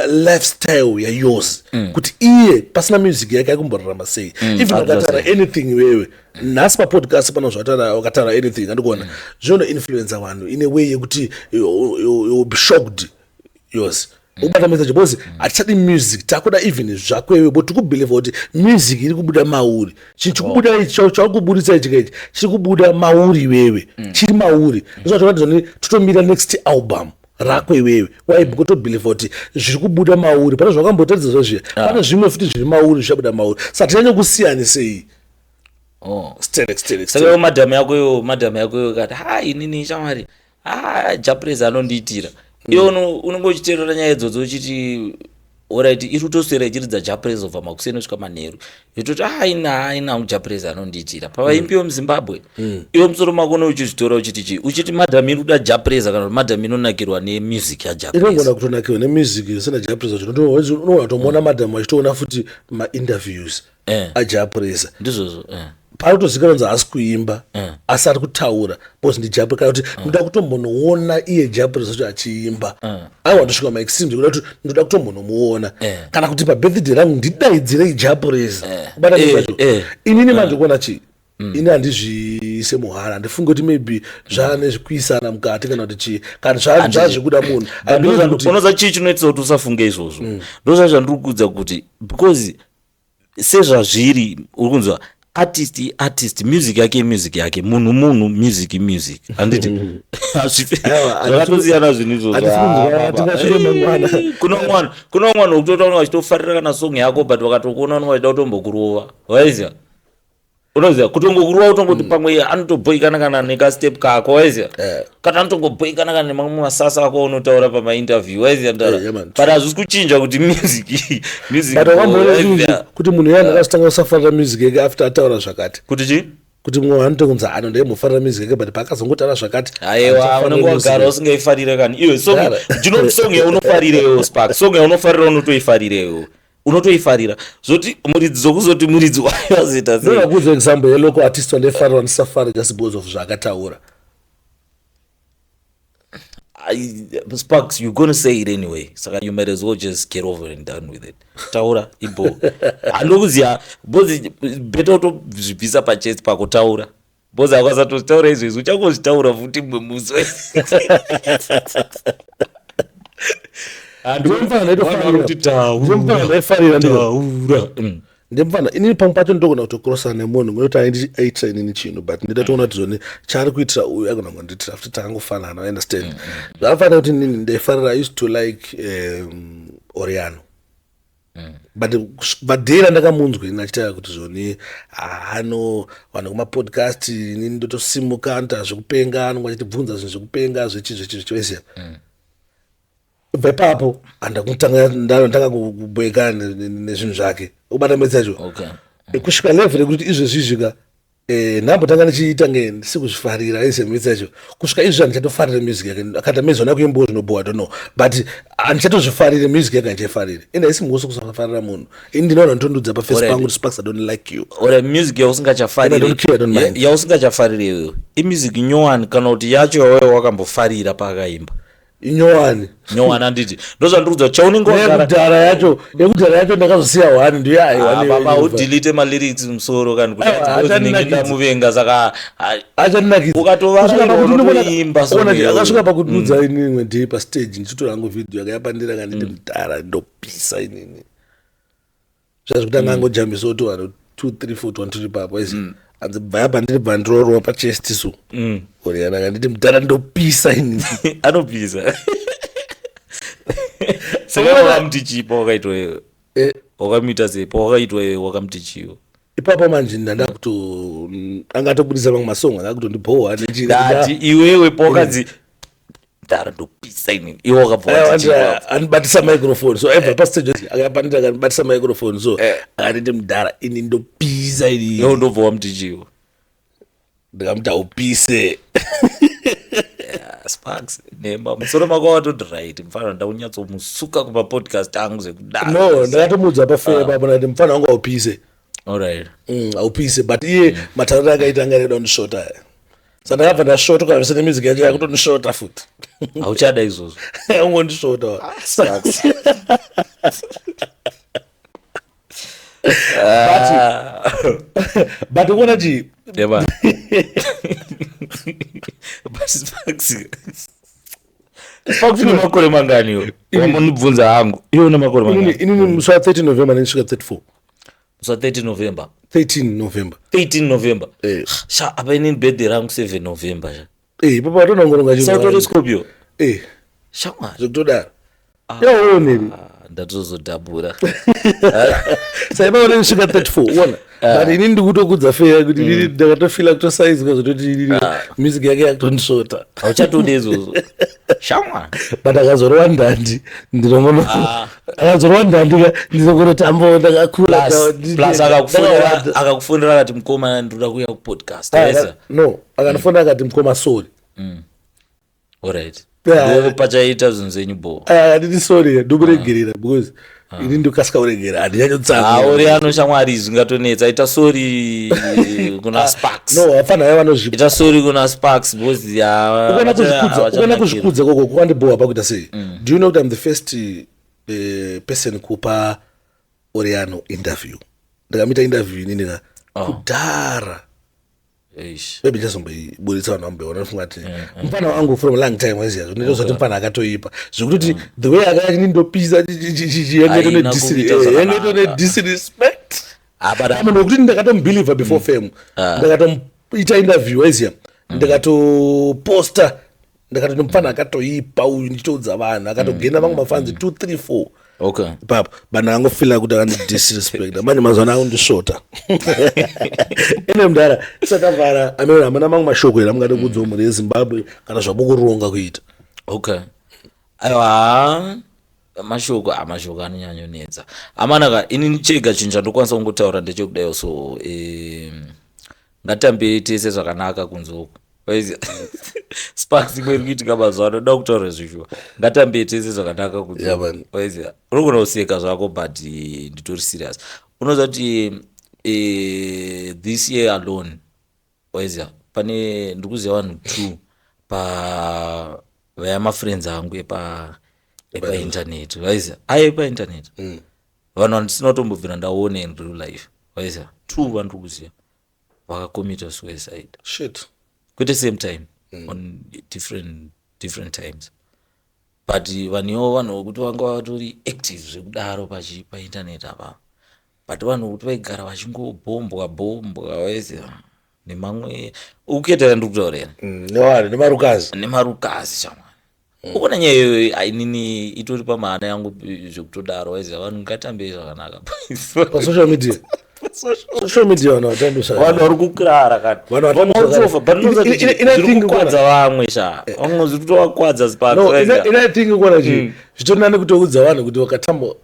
lifestyle yayours, kuti iye pasina music yake aikumborarama sei. Even Akataura akataura anything iwewe nhasi papodcast pano, zvataura, wakataura anything, andikuona zvinoinfluensa vanhu in a way yekuti you'll be shocked yours ubata message, because hatichadi music, takuda even zvako iwe, but tikubelieva kuti music iri kubuda mauri. Chinhu chikubuda ichi, chauri kubudisa ichi kaichi chiri kubuda mauri iwewe, chiri mauri. Ndozvatokati totomira next album rako iwewe. Why? Because tobelieva kuti zviri kubuda mauri. Pane zvakambotaridza zvazviya, pane zvimwe futi zviri mauri zvichabuda mauri, saka tinyanye kusiyanisei. Oh. Sterek, sterek. Saka iwe madhamu yako, iwo madhamu yako iwe kati ha, inini shamwari, ha, Jah Prayzah anondiitira. Iwe unenge uchiteerera nyaya idzodzo uchiti alright, iri kutoswera ichiridza Jah Prayzah kubva makuseni kusvika manheru, yototi ha, ini ha, ini hangu Jah Prayzah anondiitira pavaimbiwo muZimbabwe. Iwe musoro mako une uchizvitora uchiti chii? Uchiti madhamu iri kuda Jah Prayzah kana kuti madhamu inonakirwa nemusic yaJah Prayzah? Inogona kutonakirwa nemusic isina Jah Prayzah. Unogona kutomuona madhamu achitoona futi mainterviews aJah Prayzah. Ndizvozvo. Paanotozikanwa kunzi haasi kuimba asi ari kutaura because ndiJah Prayzah, kana kuti ndoda kutombonoona iye Jah Prayzah kuti achiimba. Aiwa, ndosvika maextremes ekuda kuti ndoda kutombonomuona, kana kuti pabirthday rangu ndidaidzirei Jah Prayzah, kubata zvacho. Inini manje kuona chii, ini handizviise muhara, handifungi kuti maybe zvane zvikuisana mukati kana kuti chii, kana zvazvekuda munhu. I believe kuti Unoza chii chinoitisa kuti usafunge izvozvo? Ndozva zvandiri kuudza kuti because sezvazviri, uri kunzwa, artist iartist, music yake music yake, munhu munhu, music music, handiti? Aiwa, Zvakatosiyana zvinhu izvozvo. Handisi kunzwa, Ah, baba. tingasvike mangwana. Kuna mwana wekutoita unenge achitofarira kana song yako, but vakatokuona unenge vachida kutombokurova, waiziva? Unoziva, kutongokurova, kutongoti pamwe anotobhoikana kana nekastep kako, waiziva? Kana anotongobhoikana kana nemamwe masasa ako unotaura pamainterview, waiziva ndara? Yeah, man. But hazvisi kuchinja kuti music music. But wamboona Waiziva? kuti munhu iyani akazotanga kusafarira music yake after ataura zvakati? Kuti chii? Kuti mumwe anotokunzi ano ndaimufarira music yake, but paakazongotaura zvakati, Aiwa, handichafarira unenge music. wagara usingaifarire kani iwe song. Gara. Ndinoti song yaunofarira, Spark, song yaunofarira, unotoifarira, unotoifarira, zvoti muridzi, zvokuzoti muridzi wayo azoita sei? Ndoda kuudza example yelocal artist wandaifarira wandisafari just because of zvaakataura. Sparks, you're gonna say it anyway, saka you might as well just get over and done with it. Taura ibo, handokuziva, because better utozvibvisa pachest pakutaura, because akasatozvitaura izvezvi, uchangozvitaura futi mumwe musi. Ndimufana ndaifarira. Taura. Ndimufana inini pamwe pacho ndogona kutokurosana nemunhu ngokuti aitira inini chinhu, but ndida toona kuti zvoni chaari kuitira uyu agona kundiitira futi, takangofanana, understand? Zvakafanira kuti inini ndaifarira, I used to like Oriano, but padhera ndakamunzwa ini achitaura kuti zvoni ano vanhu kumapodcast, inini ndotosimuka, anotaura zvekupenga, anonge achitibvunza zvinhu zvekupenga, zvechi zvechi zvechi, waiziva? Kubva ipapo handakutanga ndatanga kubhoekana nezvinhu zvake, ubata metsi yacho. Kusvika level yekuti izvezvizvika ndambotanga ndichiita nge ndisikuzvifarira isemitsi yacho, kusvika izvi handichatofarira music yake. Akati mezona kuimbawo zvinobowa, don't know, but handichatozvifarire music yake, handichaifariri. Ende haisi mhosva kusafarira munhu. Ini ndinoona ndotondudza paface pangu kuti Sparks, I don't like you. Ora, music And I don't care, I don't mind. yausingachafariri iyoyo imusic nyowani kana kuti yacho yawayo wakambofarira paakaimba? Inyowani. Nyowani, handiti? Ndozvandiri chaunenge wagara. Yekudhara yacho, yekudhara yacho ndakazosiya one, ndiyo. Ah, baba, udelete malyrics musoro kani kuti Aiwa, hanzi ndinenge achandinakidza. ndamuvenga, saka Achandinakidza. Ukatovarairwa unotoimba song iyoyo. Akasvika pakududza inini imwe day pastage, ndichitora hangu video yakayapandira, kanditi mudhara, ndopisa inini zvazvikuti anga angojambisa kuti vanhu 2 3 4 1 tiri papo aizi hanzi bva yapandiri, bva ndirorwa pachest so Oriana kanditi mudhara, ndopisa inini. Anopisa. Saka wakamuti chii pawakaitwa iyoyo? Wakamuita sei pawakaitwa iyoyo? Wakamuti chiwo? Ipapo manje ndanda kuto angatobudisa mamwe masong anga kutondibhowa. Ndati iwewe pawakanzi. Mudhara, ndopisa inini. Iwe wakabva wati chii ipapo? Andibatisa microphone, so aibva pastage, akapandira, akandibatisa microphone, so akanditi, "Mudhara, ini ndopisa ini." Iwe ndobva wamuti chiwo? Ndikamuti, "Haupise." Sparks, nemba musoro mako watoti, "Right, mufana ndaunyatsomusuka kumapodcast angu zvekudaro." No, ndakatomuudza pafeya papo, ndati, "Mufana wangu, haupise." Alright. Haupise, but iye matauriro akaita anga arida kundishota, sa ndakabva ndashotwa zvese nemusic yacho, yakutondishota futi. Hauchada izvozvo. Ungondishota. Sparks. But ukuona chi Yeba, but Sparks, Sparks, une makore mangani iwe? Wambondibvunza hangu, iwe une makore mangani? Inini musi wa13 November ndisvika 34. Musi wa13 November? 13 November. 13 November? Eh. Sha, apa inini birthday rangu 7 November, sha. Eh, ipapo watonongoronga. Sautori Scorpio? Eh. Shamwari. Zvekutodaro yaoneri. Ah, ndatozodhabhura. Saipa ndisvika 34, uona, but inini ndikutokudza feya kuti inini ndakatofila kutosaizwa zvototi inini music yake yakutondisvota. Hauchatodi izvozvo, shamwari. But akazorova ndandi, ndinongono akazorova ndandi ka, ndinongonotambawo ndakakura. Plus akakufonera akati, "Mukoma, ndoda kuuya kupodcast," wesa? No, akandifonera akati, "Mukoma, sorry." Alright. Yeah. Ndo pachaita zvinhu zvenyu bo. Handiti sorry, ndomuregerera because ini ndokasika kuregera, handinyanyotsamwa. Oriano, shamwari, zvingatonetsa. Ita sorry kuna Sparks. No, hapana, haiwa, vanozvipa. Ita sorry kuna Sparks because Ukaona kuzvikudza, ukaona kuzvikudza koko kwandibhowa pakuita sei. Do you know kuti I'm the first person kupa Oriano interview? Ndakamuita interview inini ka kudhara. Maybe chazomboiburitsa, vanhu vamboiona. Nofunga kuti mufana wangu from long time waiziya, zvinoita zoti mufana akatoipa zvekutoti the way akati ndopisa. Haina kuita zvakanaka. Nedisrespect Ah, but nokuti ndakatomubelieva before fame. Ndakatomuita interview, waiziya, ndakatoposta, ndakatoti mufana akatoipa uyu, ndichitoudza vanhu, akatogenda vamwe mafans 2 3 4 ipapo. But ndakangofila kuti akandidisrespecta. Manje mazuva ano akundisvota. Ene mudhara, tisatavhara, amene hamuna mamwe mashoko here amungade kuudzawo mhuri yeZimbabwe kana zvamukuronga kuita? Okay, aiwa, mashoko, mashoko anonyanyonetsa, amanaka. Inini chega chinhu chandokwanisa kungotaura ndechekudaiwo, so ngatambe tese zvakanaka kunze uku. Sparks, imwe iri kuitika mazuva ano, ndoda kutaura zvishuwa, ngatambe tese zvakanaka kunze. Yeah, man. Waiziya, unogona kuseka zvako, but nditori serious. Unoziva kuti this year alone, waiziya, pane ndiri kuziva vanhu two pa vaya mafriends angu epa epainternet, waiziya, aya epainternet, vanhu vandisina kutombobvira ndaona in real life, waiziya, two vandiri kuziva vakacommita suicide. Shit. Kwete same time, on different different times, but vanhu ivo vanhu vokuti vanga vatori active zvekudaro painternet apa, but vanhu vokuti vaigara vachingobhombwa bhombwa, waiziva, nemamwe uketera ndiri kutaura here? Nevanhu nemarukazi. Nemarukazi, shamwari. Ukuona nyaya iyoyo, ainini itori pamahana yangu zvekutodaro, waiziva. Vanhu ngatambei zvakanaka. Pasocial media, social media vanhu vatambi. Vanhu vari kukurara kani. Vanhu vatambi. Vamwe but unoziva kuti Ine zviri think kukwadza vamwe, sha, vamwe zviri kutovakwadza. No. Sparks. Ine think kuona chi zvitori nani kutoudza vanhu kuti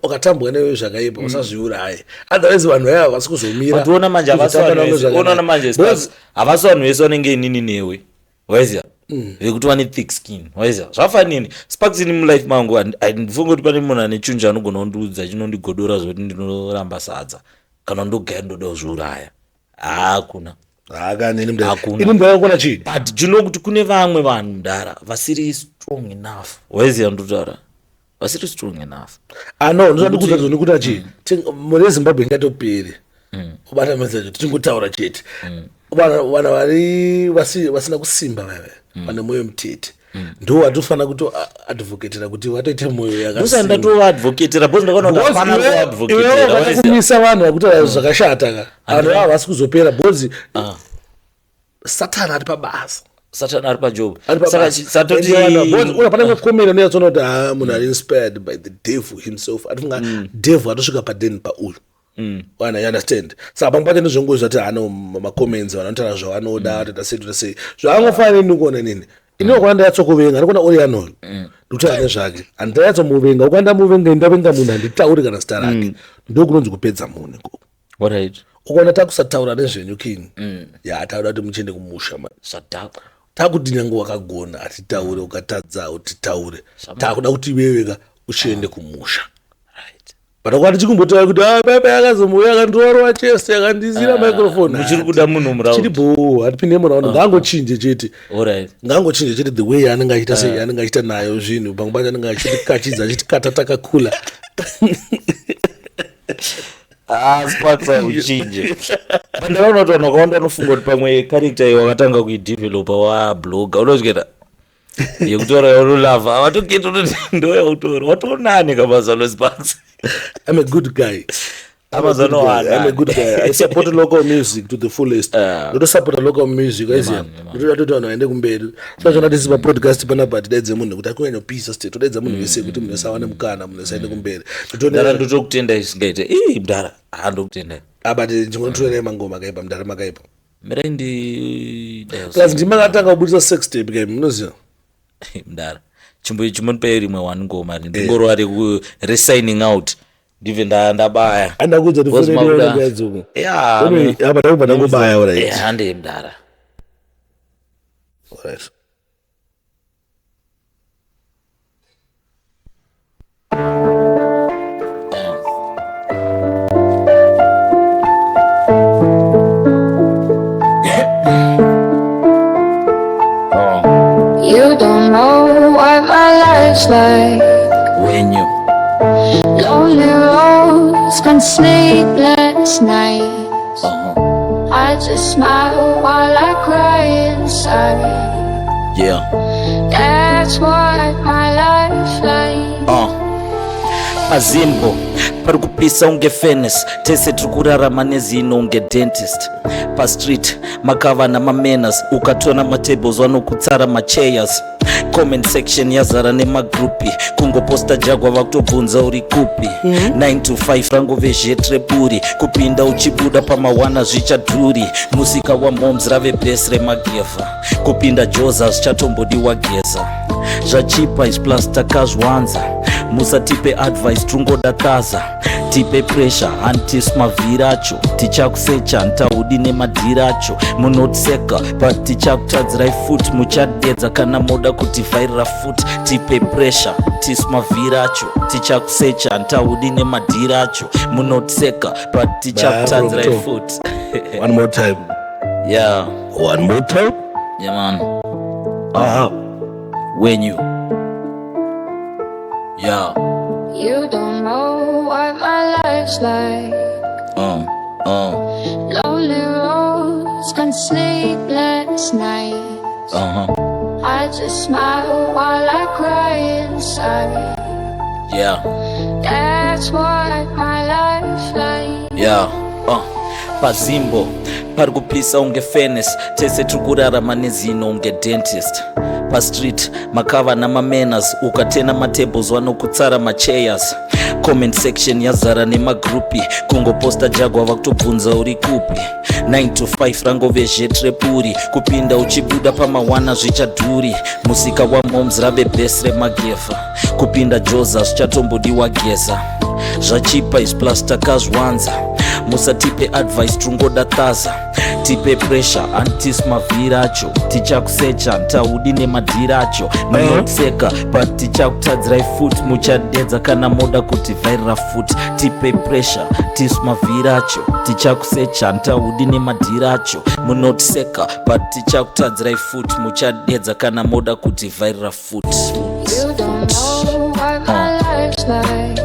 wakatambwa newe zvakaipa, usazviuraye, otherwise vanhu vaya havasi kuzomira. But uona manje havasi kuzotamba vanhu navo vese. zvakanaka. Unoona manje, Sparks, havasi vanhu vese vanenge inini newe, waiziva, vekuti vane thick skin, waiziva. Zvafanini, Sparks, ini mulife mangu handifungi kuti pane munhu ane chinhu chaanogona kundiudza chinondigodora zvokuti ndinoramba sadza kana ndogaya ndoda kuzviuraya. Hakuna. Hakanini mudhara. Hakuna. Ini mudhara, kuona chi But do you know kuti kune vamwe vanhu, mudhara, vasiri strong enough? Waiziva ndotaura, vasiri strong enough. Ah, no, ndinoda kuudza zvoni kuti achi mhuri yeZimbabwe ingatoperi ubata message tichingotaura chete. Vanhu vari vasina kusimba vava vane mwoyo mutete ndo vatofanira kutoadvocatera kuti vatoite mwoyo Ndosa yakasimba. ndatovaadvocatera because ndakaona kuti Because hapana iwewe kuadvocatera. wakada kumisa vanhu vakutaura zvakashata ka, vanhu ava havasi kuzopera because Satani ari pabasa. Satan ari pajob. Ari Saka pabasa. satoti And because una pane comment unonyatsoona kuti ha, munhu ari inspired by the devil himself. Atifunga devil atosvika padeni pauyu wana, you understand? Saka pamwe pacho ndizvongozi zvati hano macomments, vanhu vanotaura zvavanoda, toita sei, toita sei, zvaangofanira. Nini kuona nini Ini ukona ndanyatsokuvenga, ndikuona Oriano ndikutaura nezvake, handanyatsomuvenga. Ukona ndamuvenga, ndavenga munhu, handitauri kana zita rake. Ndokunonzi kupedza munhu ikoko. Alright. Ukaona takusataura nezvenyu, king, ya, takuda kuti muchiende kumusha, man. Zvadhakwa. Takuti nyange wakagona hatitaure, ukatadza utitaure. Takuda kuti iweweka uchiende kumusha. But kwati chikumbotaura kuti, "Ah, baba yakazomouya akandirowa chest, akandisira microphone." Muchiri kuda munhu muround. Chiri bho, hatipinde muround. Ngaangochinje chete. Alright. Ngaangochinje chete the way yaanenge achiita, sei yaanenge achiita nayo zvinhu. Pamwe pacho anenge achitikachidza, achitikata takakula. Ah, Sparks uchinje. But ndakaona kuti vanhu vakawanda vanofunga kuti pamwe character iyi wakatanga kuidevelopa wablogger, unozvikuita yekutora yaunolavha, havatoketi kuti ndoyautora watonani kamazano, Sparks. I'm a good guy. I'm a good Amazon guy. I'm a good guy. I support local music to the fullest. Ndotosupporta local music, aiziya. Ndotoda kuti vanhu vaende kumberi. Saka zvona tisi papodcast panapa, tidaidze munhu kuti akunyanyopisa state. Todaidza munhu wese kuti munhu wese awane mukana, munhu wese aende kumberi. Mdara, ndotokutenda isingaite. Ii, mdara, ha, ndokutenda. Abati chingotorerai mangoma akaipa, mudhara, makaipa. Mirai ndi Plus ndimakatanga kubudisa sex tape game, munoziva. Mdara, chimbonipai rimwe one ngoma, ndingorova resigning out, ndibve ndabaya. Andakuudza kuti Because foni yedu yaona. Yeah, Anyway, apa ndakubva ndangobaya, alright. Yeah, hande mdara. Alright. You don't know what my life's like. Wenyu. Lonely roads and sleepless nights. I just smile while I cry inside. That's what my life like. Pazimbo pari kupisa unge furnace, tese tiri kurarama nezino unge dentist. Pastreet makava namamenas, ukatona matables vanokutsara machairs. Comment section yazara nemagrupi, kungoposta jagwa vakutobvunza uri kupi. 9 to 5 rangove zhetreburi, kupinda uchibuda pamawana zvichadhuri. Musika wamoms rave bhesi remagevha, kupinda joza zvichatombodiwa geza. Zvachipa is plus takazwanza, musatipe advice, tungoda taza. Tipe pressure, hantis mavhiri acho tichakusecha, ntaudi nemadhiri acho munotseka, but tichakutadzirai futi, muchadedza kana moda kutivhairira futi. Tipe pressure, tis mavhiri acho tichakusecha, ntaudi nemadhiri acho munotseka, but tichakutadzirai Bro. futi. One more time. Yeah. One more time. Yeah, man. Wenyu, yeah. You don't know what my life's like. Lonely roads and sleepless nights. I just smile while I cry inside. That's what my life like. Yeah. Pazimbo pari kupisa unge furnace, tese tiri kurarama nezino unge dentist. Pastreet makava namamenas, ukatena matables vanokutsara machairs. Comment section yazara nemagrupi, kungoposta jagwa vakutobvunza uri kupi. 9 to 5 rangove zhetrepuri, kupinda uchibuda pamawana zvichadhuri. Musika wamoms rave bhesi remagevha, kupinda joza zvichatombodiwa geza. Zvachipa is plus takazwanza, musatipe advice, tungoda taza. Tipe pressure, antis mavhiri acho tichakusecha, ntaudi nemadhiri acho munotseka, but tichakutadzirai futi, muchadedza kana moda kutivhairira futi. Tipe pressure, tis mavhiri acho tichakusecha, ntaudi nemadhiri acho munotseka, but tichakutadzirai futi, muchadedza kana moda kutivhairira futi. You don't know what my life's like.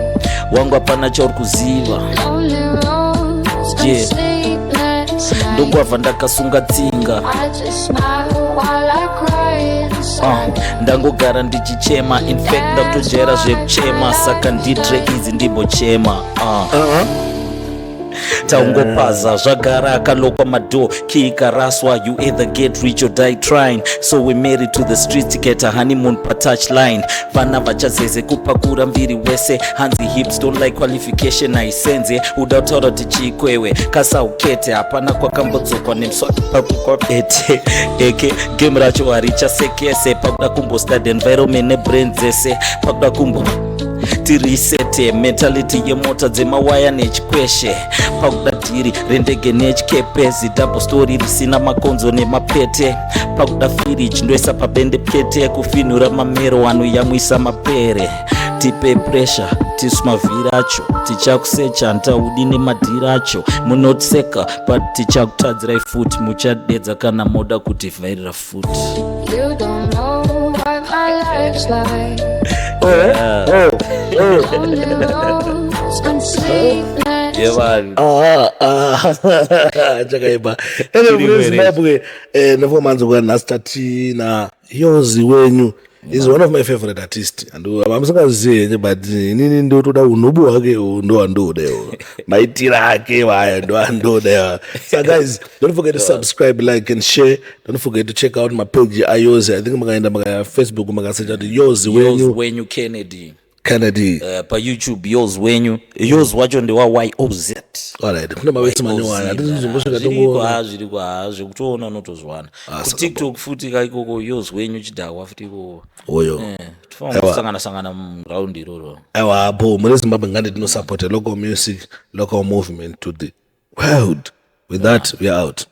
Wangu, hapana chauri kuziva. Lonely roads and sleepless nights. Ndongwavha ndakasunga tsinga. I just smile while I cry inside. Ndangogara ndichichema, in fact ndakutojera zvekuchema, saka ndidre idzi ndimbochema. Taungopaza zvagara akalokwa madoor, key ikaraswa. You either get rich or die trying, so we married to the streets, tikaita honeymoon patouch line. Vana vachazeze kupakura mviri wese, hanzi hips don't like, qualification haisenze. Uda kutaura kuti chikwewe kasaukete, hapana kwakambodzokwa nemuswakwabete eke game racho harichasekese. Pakuda kumbostudy environment nebrain dzese, pakuda kumbo tirisete mentality yemota dzemawaya nechikweshe, pakuda dhiri rendege nechikepe, zidouble story risina makonzo nemapete, pakuda firiji ndoisa pabende pete, kufinhura mamero anoyamwisa mapere. Tipe pressure tisu mavhiri acho, tichakusecha ntaudi nemadhiri acho. Munotseka but tichakutadzirai futi, muchadedza kana moda kutivhairira futi. You don't know what my life's like. Lonely roads and sleepless. Yevanhu. Ah, ah, chakaipa. Ene mune Zimbabwe, nofunga manzwa nhasi tatina Yozi Wenyu. Is one of my favorite artist, and hamusingazivi henyu, but inini ndotoda unhubu hwake, ndo wandoda iwo, maitiro ake vaya ndo andoda. So guys, don't forget to subscribe, like and share. Don't forget to check out my page aYozi. I think makaenda maka Facebook, makasecha kuti Yozi Yozi Wenyu Wenyu Kennedy. Kennedy. PaYouTube Yozi Wenyu, Yozi wacho ndewa Yoz. Alright, kune mawetsi manyowani hatisizombosvika. Zviriko. Tongo. Ha, zviriko, ha, zvekutoona unotozwana. KuTikTok futi kaikoko, Yozi Wenyu chidhakwa futi ikoko. Oyo. Tofanira kusangana sangana muraundi iroro. Aiwa, apo mune Zimbabwe ngandi tinosupporta local music, local movement to the world. With that, we are out.